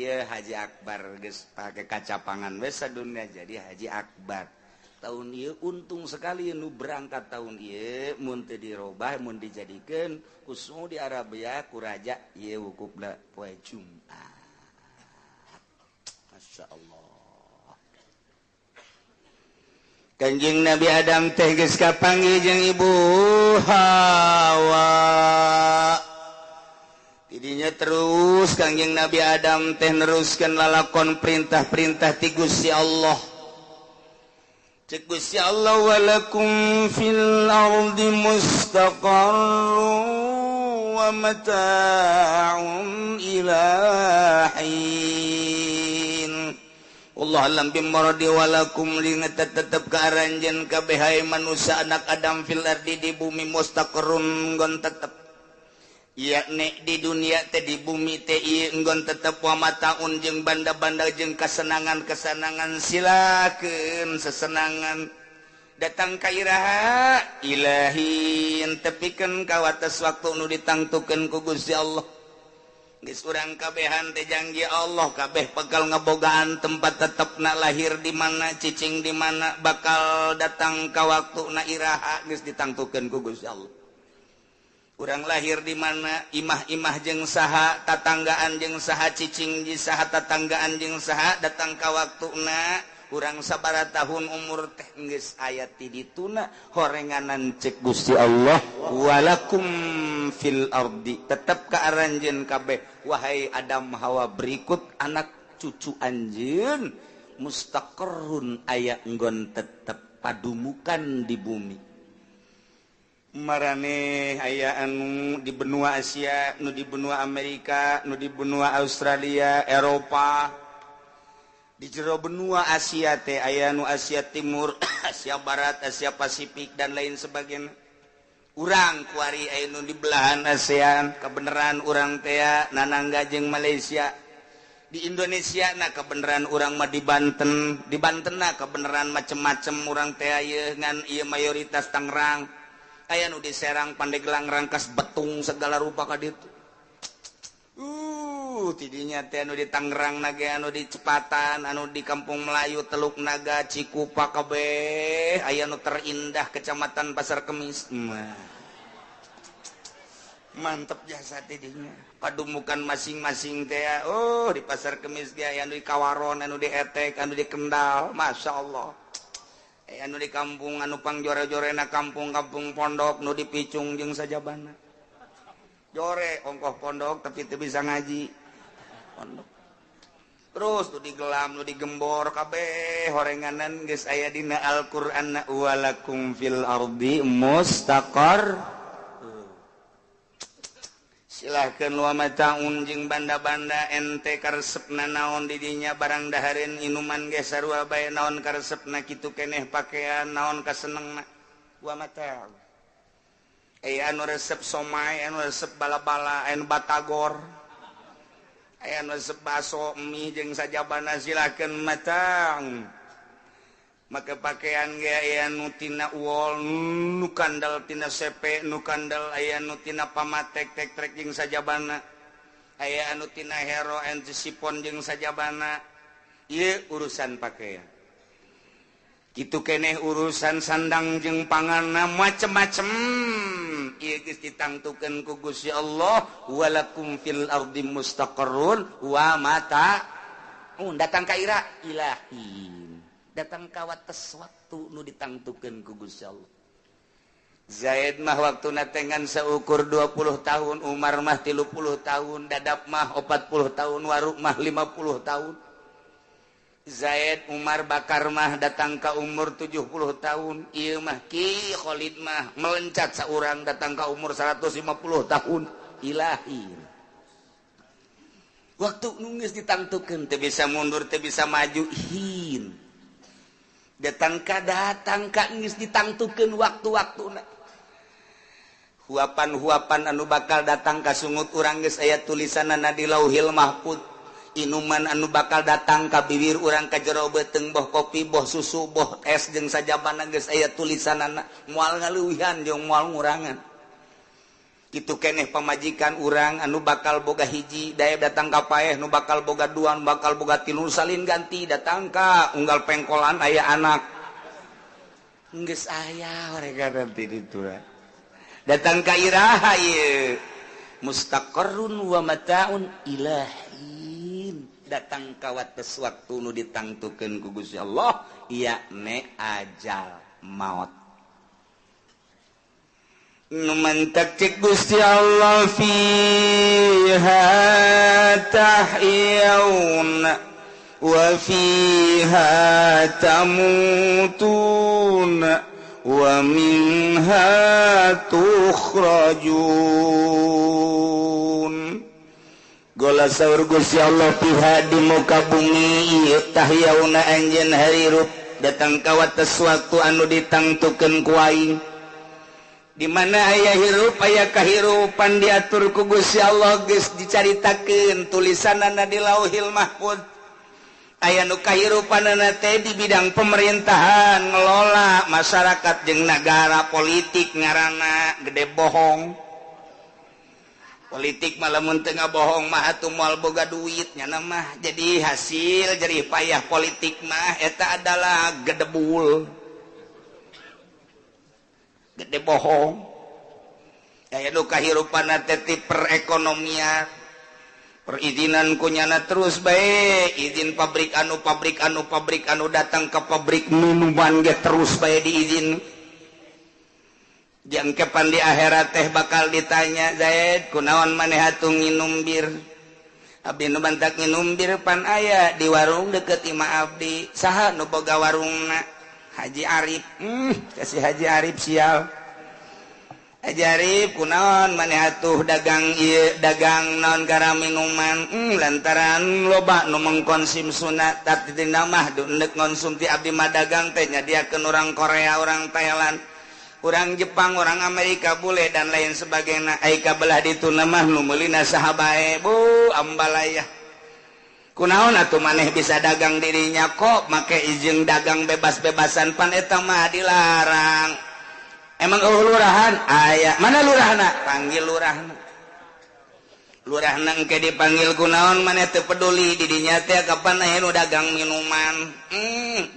Ieu Haji Akbar geus pake kacapangan we sadunya jadi Haji Akbar. Tahun ieu untung sekali nu berangkat tahun ieu mun teu dirobah mun dijadikeun ku Saudi Arabia ku raja ieu wukufna poe Jumat. Masya Allah. Kanjeng Nabi Adam teh geus kapanggih jeung Ibu Hawa. Tidinya terus Kanjeng Nabi Adam teh neruskeun lalakon perintah-perintah ti Gusti Allah. Cek Gusti Allah walakum fil ardi mustaqarrun wa mata'un ila hin. Allah alam bimmaradi walakum linget tetep ka aranjeun kabeh hae manusia anak Adam fil ardi di bumi mustaqarrun nggon tetep yakni di dunia teh di bumi teh ieu nggon tetep wa mataun jeung banda-banda jeung kasenangan-kesenangan silakeun sesenangan datang ka iraha ilahin tepikeun ka wates waktu nu ditangtukeun ku Gusti Allah. Geus urang kabehan teh janji Allah kabeh bakal ngebogaan tempat tetepna lahir di mana cicing di mana bakal datang ka waktuna iraha geus ditangtukeun ku Gusti Allah. Urang lahir di mana imah-imah jeung saha tatanggaan jeung saha cicing di saha tatanggaan jeung saha datang ka waktuna Urang sabaraha tahun umur teh geus aya ti dituna horenganan cek Gusti Allah, walakum fil ardi, tetep ka aranjeun kabeh wahai Adam Hawa berikut anak cucu anjeun, mustaqarrun, aya nggon tetep padumukan di bumi. Maraneh aya anu di benua Asia, nu di benua Amerika, nu di benua Australia, Eropa. Di jero benua Asia teh aya nu Asia Timur, Asia Barat, Asia Pasifik, dan lain sebagainya. Urang kuari aya nu di belahan ASEAN, kebenaran urang teh nanangga jeung Malaysia. Di Indonesia, nah, kebenaran urang mah di Banten. Di Banten, nah, kebenaran macem-macem urang teh ngan ieu mayoritas Tangerang. Aya nu di Serang, Pandeglang, Rangkas Betung, segala rupa ka ditu. Tidinya teh anu di Tangerang nage, anu di Cepatan, anu di Kampung Melayu, Teluk Naga, Cikupa, kabeh aya nu terindah Kecamatan Pasar Kemis. Mantep jasa tidinya padumukan masing-masing teh. Oh, di Pasar Kemis ge aya nu di Kawaron, anu di Etek, anu di Kendal, Masya Allah. Anu di kampung anu pangjore-jorena kampung-kampung pondok, nu di Picung jeung sajabana. Jore ongkoh pondok tapi teu bisa ngaji pondok. Terus nu digelam, nu digembor, kabeh horenganan geus aya dina Al-Qur'an, walakum fil ardi mustaqar. Silahkan, wa mataun, jeung banda-banda ente karesepna naon didinya, barang dahareun, inuman ge sarua bae, naon karesepna kitu keneh, pakaian naon kasenengna, wa mataun. Aya anu resep somai, anu resep bala-bala, anu batagor, aya anu resep baso, mie jeung sajabana, silakeun matang. Maka pakaian ge aya nu tina wol, nu kandel tina sepe, nu kandel aya nu tina pamatek, tek trek jeung sajabana, aya anu tina hero sipon jeung sajabana. Ieu urusan pakaian. Kitu keneh urusan sandang jeung panganna, macem-macem. Ieu geus ditangtukeun ku Gusti Allah, walakum fil ardi mustaqarrun wa mata datang ka ira ilahi, datang ka wates waktu nu ditangtukeun ku Gusti Allah. Zaid mah waktu natengan seukur 20 tahun, Umar mah 30 tahun, Dadap mah 40 tahun, Waruk mah 50 tahun. Zaid, Umar, Bakar mah datang ke umur 70 tahun. Ieu mah Ki Khalid mah melencat seorang datang ke umur 150 tahun. Ilahi. Waktu nu geus ditangtukeun teu bisa mundur, teu bisa maju hin. Datang ka geus ditangtukeun waktu-waktuna. Huapan-huapan anu bakal datang ka sungut urang geus aya tulisanana di Lauhil Mahfud. Inuman anu bakal datang ka bibir urang, ka jero beuteung, boh kopi, boh susu, boh es jeung sajabana, geus aya tulisanana, moal ngaleuwihan jeung moal ngurangan. Kitu keneh pamajikan urang anu bakal boga hiji daya datang ka paeh, nu bakal boga dua, nu bakal boga tilu, salin ganti, datang ka unggal pengkolan aya anak, geus aya mereka nanti ditu. Datang ka iraha ieu mustaqarrun wa mataun ilahin, datang ka wates waktu nu ditangtukeun ku Gusti Allah, yakni ajal maut. Nu mantak cek Gusti Allah, fiha tahyauna wa fiha tamutuna wa minha tukhrajun. Gola saur Gusti Allah, fiha di muka bumi ieu, tahyauna anjeun harirup, datang ka wates waktu anu ditangtukeun ku aing. Di mana aya hirup, aya kahirupan diatur ku Gusti Allah, geus dicaritakeun tulisanana di Lauhil Mahfud. Aya nu kahirupanana teh di bidang pemerintahan, ngelola masyarakat jeung nagara, politik ngaranna, gede bohong. Politik mah lamun teu ngabohong mah atuh moal boga duit nya mah. Jadi hasil jerih payah politik mah eta adalah gedebul, gede bohong. Aya nu kahirupan teh ti perekonomian. Perizinan kunyana terus bae, izin pabrik anu pabrik anu pabrik anu datang ke pabrik minuman ge terus bae diizin. Jangkepan di akhirat teh bakal ditanya, Zaid kunaon maneh atuh nginum bir? Abdi nu bantak nginum bir pan aya di warung deket imah abdi. Saha nu boga warungna? Haji Arif. Kasih Haji Arif sial. Haji Arif kunaon maneh atuh dagang ieu dagang naon gara minuman? Lantaran loba nu mengkonsumsuna tapi tina mah deuk ngonsumti abdi mah dagang teh nyadiakeun urang Korea, urang Thailand, urang Jepang, orang Amerika bule dan lain sebagainya. Ai kabelah ditu mah nu meulina saha bae bu ambalaya. Kunaon atuh maneh bisa dagang dirinya kok make izin dagang bebas-bebasan pan eta mah dilarang. Emang eueuh lurahan? Aya. Mana lurahna? Panggil lurahna. Lurahna engke dipanggil kunaon maneh teu peduli didinya teh kapan aya nu dagang minuman.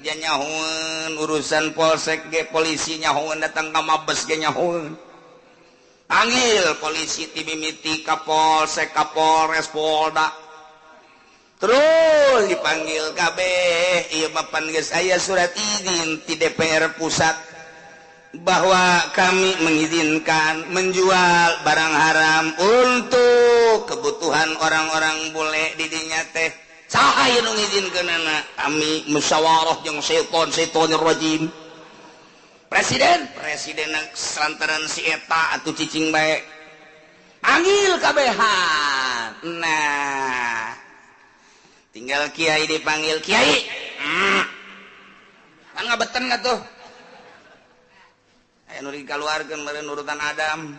Dia nyahoeun urusan polsek ge polisi nyahoeun datang ka Mabes ge nyahoeun. Panggil polisi ti mimiti ka polsek ka Polres Polda. Terus dipanggil kabeh ieu mah pan geus aya surat izin ti DPR pusat bahwa kami mengizinkan menjual barang haram untuk kebutuhan orang-orang bule didinya teh. Saha ieu nu ngizinkeunana? Kami musyawarah jeung setan setanir rajim. Presiden presiden lantaran si eta atuh cicing bae. Panggil kabehan. Nah, tinggal kiai dipanggil kiai. Kan ngabeten atuh. Aya nu dikaluarkeun meureun urutan Adam.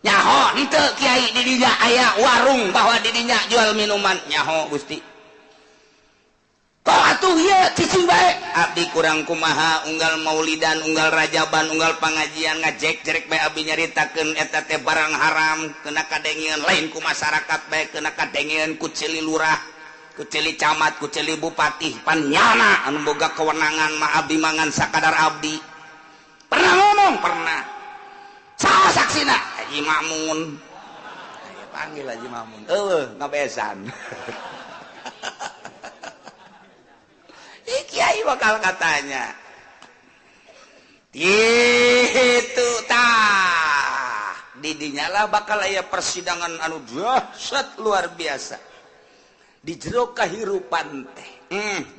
Nyaho henteu kiai di dinya aya warung bahwa di dinya jual minuman. Nyaho Gusti. Kok atuh ieu cicing bae? Abdi kurang kumaha unggal maulidan, unggal rajaban, unggal pangajian ngajek-jerek bae abdi nyaritakeun eta teh barang haram kena kadengeun lain ku masyarakat bae kena kadengeun ku ceuli lurah, ku ceuli camat, ku ceuli bupati, pan nyana anu boga kewenangan mah abdi mangan sakadar abdi. Pernah ngomong? Pernah. Saha saksina? Haji Makmun. Ayo panggil Haji Makmun. Eueuh ngabesan. Ih kiai bakal katanya. Itu tah. Didinya lah bakal aya persidangan anu dahsyat luar biasa. Di jero kahirupan teh.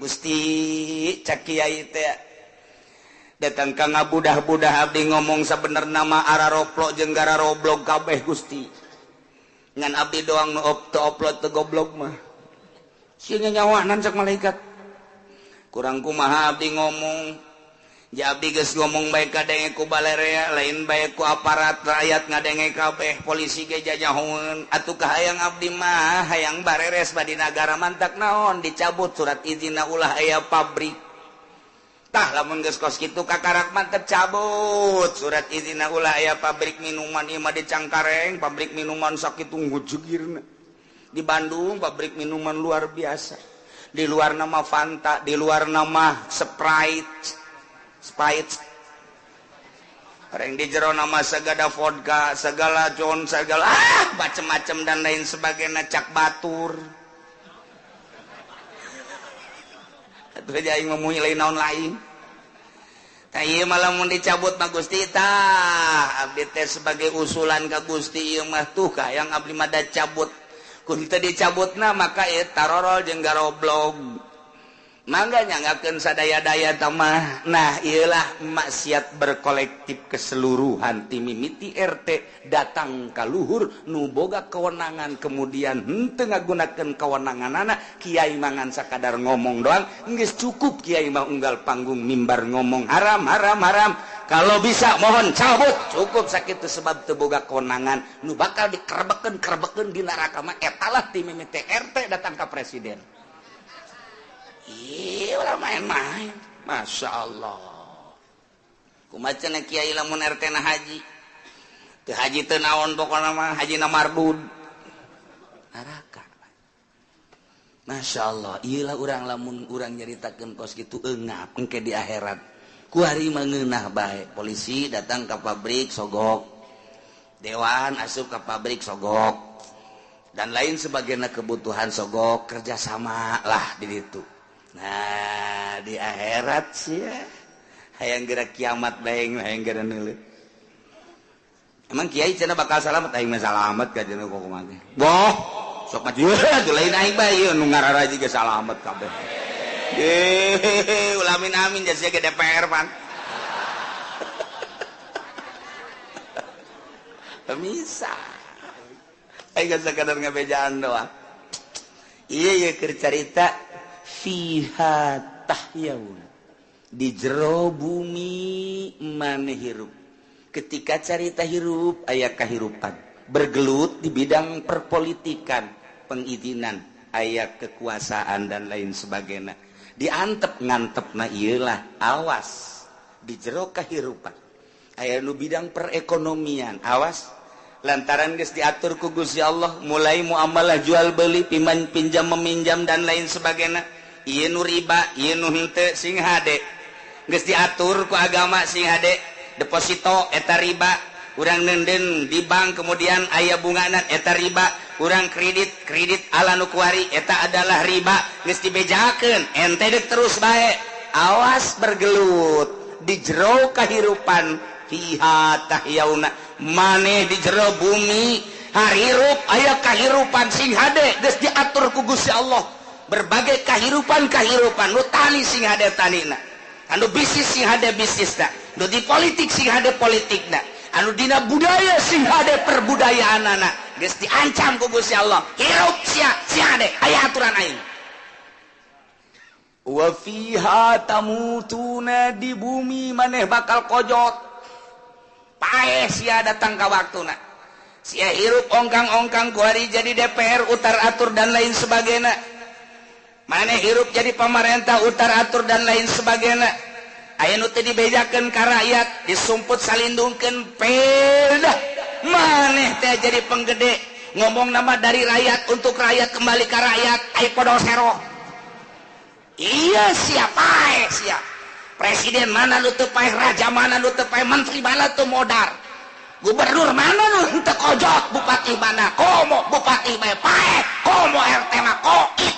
Gusti cak kiai teh datang ka ngabudah-budah abdi ngomong sabenerna mah araroplok jeung gararoblog kabeh Gusti. Ngan abdi doang nu teu oplot teu goblok mah. Sieun nyawanan cak malaikat. Kurang kumaha abdi ngomong. Ja abdi geus ngomong bae kadenge ku balerea lain bae ku aparat rakyat ngadenge kabeh polisi ge jajahoeun. Atuh kahayang abdi mah hayang bareres badi nagara mantak naon dicabut surat izinna ulah aya pabrik. Tah lamun geus kos kitu kakarak mantep cabut surat izinna ulah aya pabrik minuman ieu mah di Cangkareng pabrik minuman sakitu ngujegirna. Di Bandung pabrik minuman luar biasa. Di luar nama Fanta, di luar nama Sprite. Sprite. Orang di jero nama segala vodka, segala john, segala macem-macem dan lain sebagainya cak batur. Atuh aja aing mah lain naon lain. Tah ieu mah lamun dicabut mah Gusti tah abdi teh sebagai usulan ka Gusti ieu mah tuh kahayang abdi mah da cabut. Kun teu dicabutna maka ieu tarorol jeung garoblog. Mangga nyanggakeun sadaya-daya tamah. Nah, ieulah maksiat berkolektif keseluruhan ti mimiti RT datang ka luhur nu boga kewenangan kemudian henteu ngagunakeun kewenanganana kiai mangan sakadar ngomong doang geus cukup kiai mah unggal panggung mimbar ngomong haram haram haram. Kalau bisa mohon cabut cukup sakitu sebab teu boga kewenangan nu bakal dikerebekeun-kerebekeun di neraka mah eta lah ti mimiti RT datang ka presiden. Ih, ulah main-main. Masya Allah. Kumaha cenah kiai lamun RT na haji. Teu haji teu naon pokona mah haji na mardud. Neraka. Masya Allah, ieu lah urang lamun urang nyaritakeun kos kitu eungap engke di akhirat. Ku hari mah ngeunah bae. Polisi datang ka pabrik sogok. Dewan asup ke pabrik sogok dan lain sebagainya, kebutuhan sogok kerjasama lah di ditu. Nah, di akhirat sih ya hayang gerak kiamat bae, hayang geura neuleuh. Emang kiai cenah bakal salamet? Aing mah salamet ka cenah kok kumaha. Boh, sok maju atuh, lain aing bae ieu nu ngararaji ge salamet kabeh. Ye, ulamin amin jasa ge DPR pan. Bisa. Aing sakadar ngabejaan doang. Iya ya keur carita fiha tahyaun. Di jero bumi maneh hirup. Ketika carita hirup aya kahirupan, bergelut di bidang perpolitikan, pengizinan, aya kekuasaan dan lain sebagainya. Diantep ngantepna ieulah, awas di jero kahirupan. Aya nu bidang perekonomian, awas lantaran geus diatur ku Gusti Allah mulai muamalah jual beli, pinjam meminjam dan lain sebagainya. Ieu nu riba, ieu nu henteu, sing hade. Geus diatur ku agama sing hade. Deposito eta riba, urang nenden di bank kemudian aya bungana eta riba, urang kredit kredit ala nu kuari eta adalah riba, geus dibejakeun ente deuk terus bae. Awas bergelut di jero kahirupan fiha tahyauna, maneh di jero bumi harirup aya kahirupan sing hade, geus diatur ku Gusti Allah. Berbagai kahirupan-kahirupan nu tani sing hade tanina, anu bisnis sing hade bisnisna, nu di politik sing hade politikna, anu dina budaya sing hade perbudayaanana, geus diancam ku Gusti Allah. Hirup sia sing hade aya aturan aing. Wa fiha tamutuna, di bumi maneh bakal kojot. Paeh sia datang ka waktuna. Sia hirup ongkang-ongkang kuari jadi DPR utar atur dan lain sebagainya. Maneh hirup jadi pemerintah utar atur dan lain sebagainya. Aya nu teu dibejakeun ka rakyat, disumput salindungkeun pedah. Maneh teh jadi penggede, ngomong nama dari rakyat untuk rakyat kembali ka rakyat, ai podol seroh. Iya siapa siap. Presiden mana nu teu paeh, raja mana nu teu paeh, menteri mana teu modar, gubernur mana nu teu kojot, bupati mana komo bupati bae paeh, komo RT mah koit.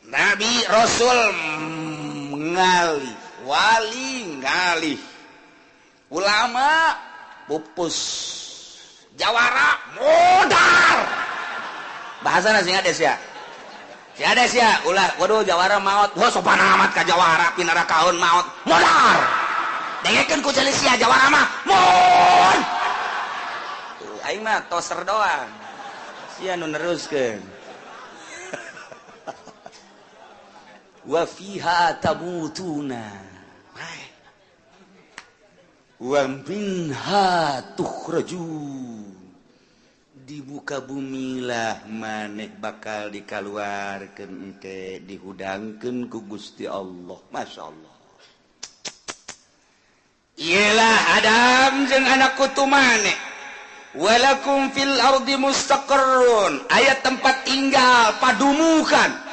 Nabi Rasul ngalih, wali ngalih, ulama pupus, jawara modar. Bahasa sing ada sia. Si ada sia, ulah waduh jawara maot. Wah sopan amat ka jawara pinara kaun maot. Modar. Dengekeun ku ceuli sia jawara mah mon. Tuh aing mah toser doang. Sia nu neruskeun. Wa fiha tamutuna wa minha tukhrajun. Di muka bumilah maneh bakal dikaluarkeun engke dihudangkeun ku Gusti Allah. Masya Allah. Iyalah Adam jeung anak kutu maneh. Walakum fil ardi mustaqarrun, aya tempat tinggal padumukan.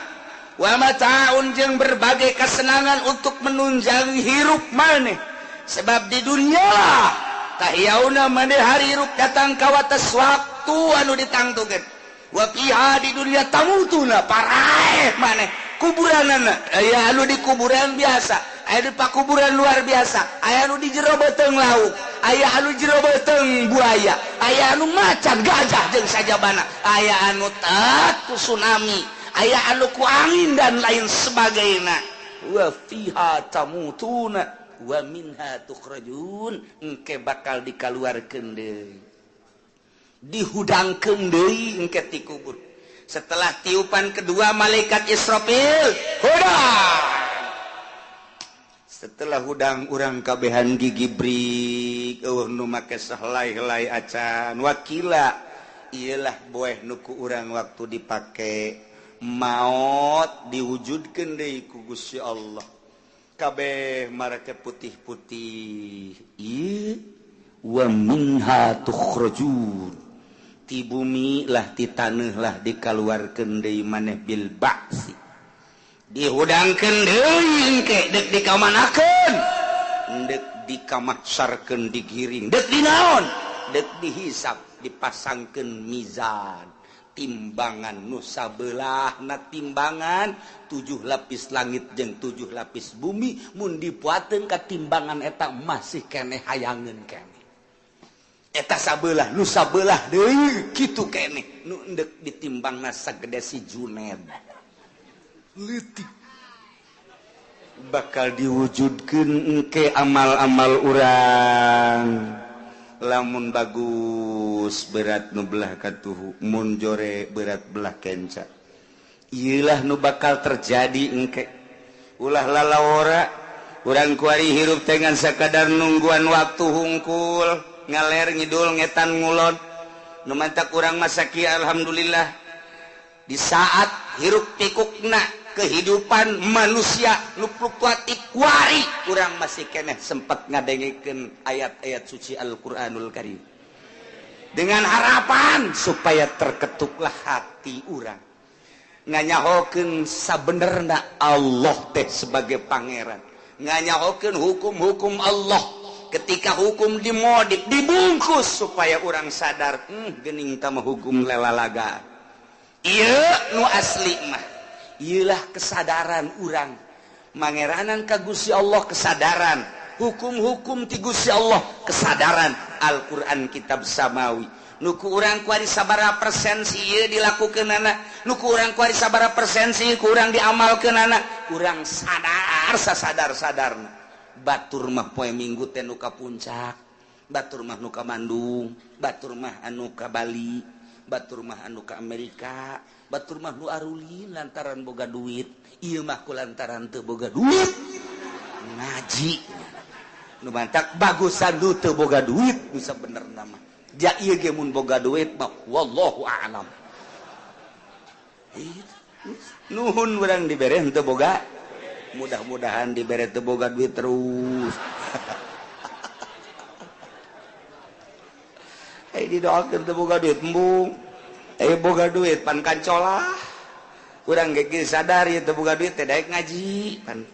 Wa mata'un jeung berbagai kesenangan untuk menunjang hirup maneh. Sebab di dunia lah tahyauna maneh hirup datang ka wates waktu anu ditangtukeun. Wa fiha di dunia tamutuna paraeh maneh kuburanana aya anu di kuburan biasa, aya di pakuburan luar biasa, aya anu di jero beuteung laut, aya anu jero beuteung buaya, aya anu macan gajah jeung sajabana, aya anu tat ku tsunami, aya anu ku angin dan lain sebagainya. Wa fiha tamutuna wa minha tukhrajun, engke bakal dikaluarkeun deui, dihudangkeun deui engke ti kubur. Setelah tiupan kedua malaikat Israfil, hudang. Setelah hudang urang kabehan gigi brik, eueuh nu make sahelai-helai acan. Wakila iyalah boeh nu ku urang waktu dipake maot diwujudkeun deui ku Gusti Allah. Kabeh marake putih-putih. Ieu wa minha tukhrajun. Ti bumi lah ti taneuh lah dikaluarkeun deui maneh bil ba'si. Dihudangkeun deui engke deuk dikamanakeun? Deuk Dikamahsarkeun digiring dek dinaon dek dihisap dipasangkeun mizan timbangan nu sabelahna timbangan 7 lapis langit jeung 7 lapis bumi mun dipuateun ka timbangan eta masih keneh hayangeun keneh eta sabelah nu sabelah deui kitu keneh nu endek ditimbangna sagede si Juned leutik bakal diwujudkeun engke amal-amal urang lamun bagus berat nu belah katuhu mun jore berat belah kenca ieulah nu bakal terjadi engke ulah lalawora urang kuari hirup teh ngan sakadar nungguan waktu hungkul ngaler ngidul ngetan ngulon nu mantak urang masaki alhamdulillah di saat hirup pikukna kehidupan manusia nu fluktuatif kuari urang masih keneh sempat ngadengekeun ayat-ayat suci Al-Qur'anul Karim dengan harapan supaya terketuklah hati urang nganyahokeun sabenerna Allah teh sebagai pangeran nganyahokeun hukum-hukum Allah ketika hukum dimodif dibungkus supaya urang sadar geuning tah mah hukum lelalaga ieu nu asli mah iyalah kesadaran urang mangeranan ka Gusti Allah kesadaran hukum-hukum ti Gusti Allah kesadaran Al-Qur'an kitab samawi nu ku urang kuari sabaraha persen si ieu dilakukeunana nu ku urang kuari sabaraha persen si ku urang diamalkeunana urang sadar sasadar-sadarna batur mah poe Minggu teh nu ka Puncak batur mah nu ka Bandung batur mah anu ka Bali batur mah anu ka Amerika batur mah nu arulin lantaran boga duit ieu mah ku lantaran teu boga duit ngaji nu mantak bagusan nu teu boga duit nu sabenerna mah ja ieu ge mun boga duit mah wallahu a'lam nuhun urang dibere henteu boga mudah-mudahan dibere teu boga duit terus eh didoakeun teu boga duit embung boga duit pan kancolah urang ge sadar ieu teu boga duit teh daek ngaji pan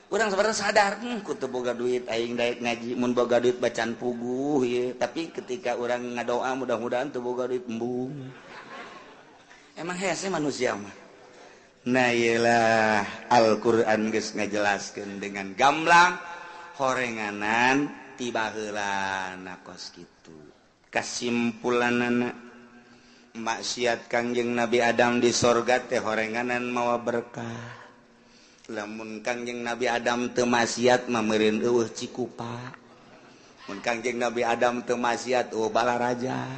urang sebenarnya sadar ku teu boga duit aing daek ngaji mun boga duit bacan puguh ieu tapi ketika urang ngadoa mudah-mudahan teu boga duit embung emang hese manusia mah nah ieulah Al-Qur'an geus ngajelaskeun dengan gamblang horenganan ti baheulana kos kitu kasimpulanana maksiat Kangjeng Nabi Adam di sorga teh horenganan mawa berkah lamun Kangjeng Nabi Adam teu maksiat mah meureun eueuh Cikupa mun Kangjeng Nabi Adam teu maksiat eueuh Balaraja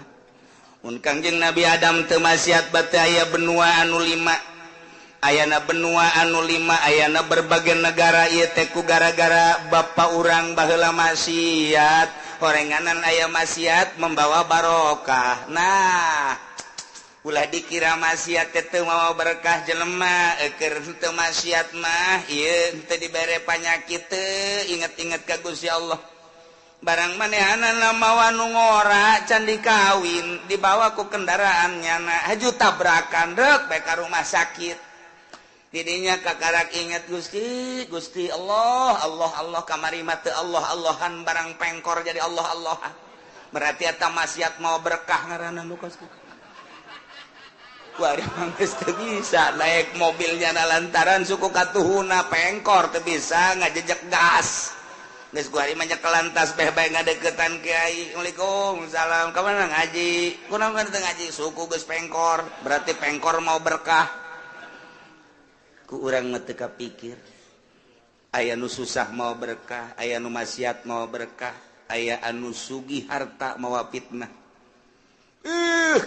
mun Kangjeng Nabi Adam teu maksiat bate aya benua anu 5 ayana benua anu 5 ayana berbagai negara ieu teh ku gara-gara bapa urang baheula maksiat horenganan aya maksiat membawa barokah nah ulah dikira maksiat teh teu mawa berkah jelema keur teu maksiat mah ieu teu dibere panyakit teu inget-inget ka Gusti Allah barang manehanana mawa nu ngora can dikawin dibawa ku kendaraan nyana haju tabrakan reuk bae ka rumah sakit didinya kakarak inget Gusti Gusti Allah Allah Allah kamari mah teu Allah Allahan barang pengkor jadi Allah Allahan berarti eta maksiat mawa berkah ngaranna nu kos kitu geus teu bisa naik mobilnya na lantaran suku katuhuna pengkor teu bisa ngajejek gas geus kuari mah nyekel lantas beh bae ngadeukeutan kiai waalaikumsalam ka mana ngaji kunaon teu ngaji suku geus pengkor berarti pengkor mau berkah ku urang mah teu kapikir aya nu susah mau berkah aya nu maksiat mau berkah aya anu sugih harta mawa fitnah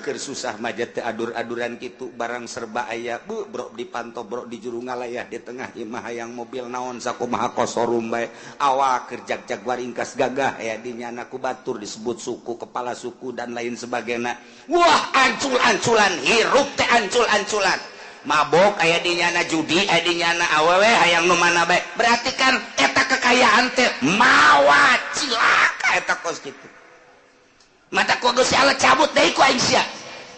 keur susah mah teh adur-aduran kitu barang serba aya beuh brok dipantau brok di juru ngalayah di tengah imah hayang mobil naon sakumaha kosorum bae awak keur jag-jag waringkas gagah aya di nyana ku batur disebut suku kepala suku dan lain sebagainya wah ancul-anculan hirup teh ancul-anculan mabok aya di nyana judi aya di nyana awewe hayang nu mana bae berarti kan eta kekayaan teh mawa cilaka eta kos kitu mata ku Gusti Allah cabut deui ku aing sia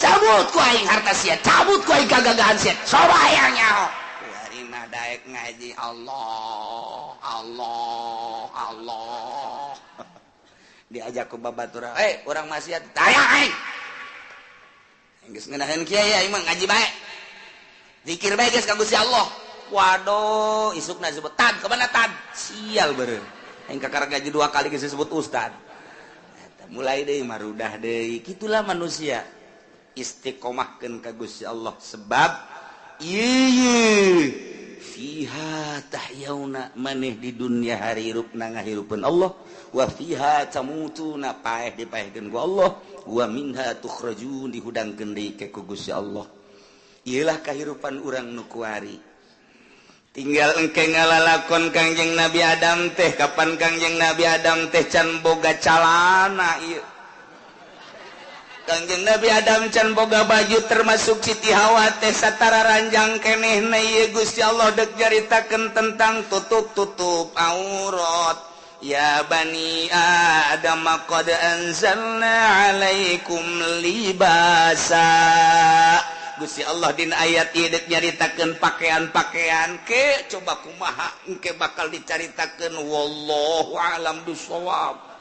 cabut ku aing harta sia cabut ku aing kagagahan sia coba hayang nyaho kuari mah daek ngaji Allah Allah Allah Diajak ku babatur, "Eh, urang maksiat." "Taya aing." Geus ngeunaheun kieu ya, aing mah ngaji bae. Zikir bae geus ka Gusti Allah. Waduh, isukna disebut, "Tad, kemana tad?" Sial beureum. Aing kakara gaji dua kali geus disebut ustad. Eta mulai deui marudah deui. Kitulah manusia. Istiqomahkeun ka Gusti Allah sebab ieu fiha tahyauna, maneh di dunia harirupna ngahirupeun Allah, wa fiha tamutuna, paeh dipaehkeun ku Allah, wa minha tukhrajun, dihudangkeun deui ke ku Gusti Allah. Iyalah kahirupan urang nu kuari. Tinggal engke ngalalakon Kangjeng Nabi Adam teh. Kapan Kangjeng Nabi Adam teh can boga calana ieu, Kangjeng Nabi Adam can boga baju, termasuk Siti Hawa teh satara ranjang keneh na ieu. Gusti Allah dek nyaritakeun tentang tutup-tutup aurat. Ya bani Adam qad anzalna alaikum libasa. Gusti Allah dina ayat ieu dek nyaritakeun pakaian-pakaian ke. Coba kumaha engke bakal dicaritakeun, wallahu alam bisawab.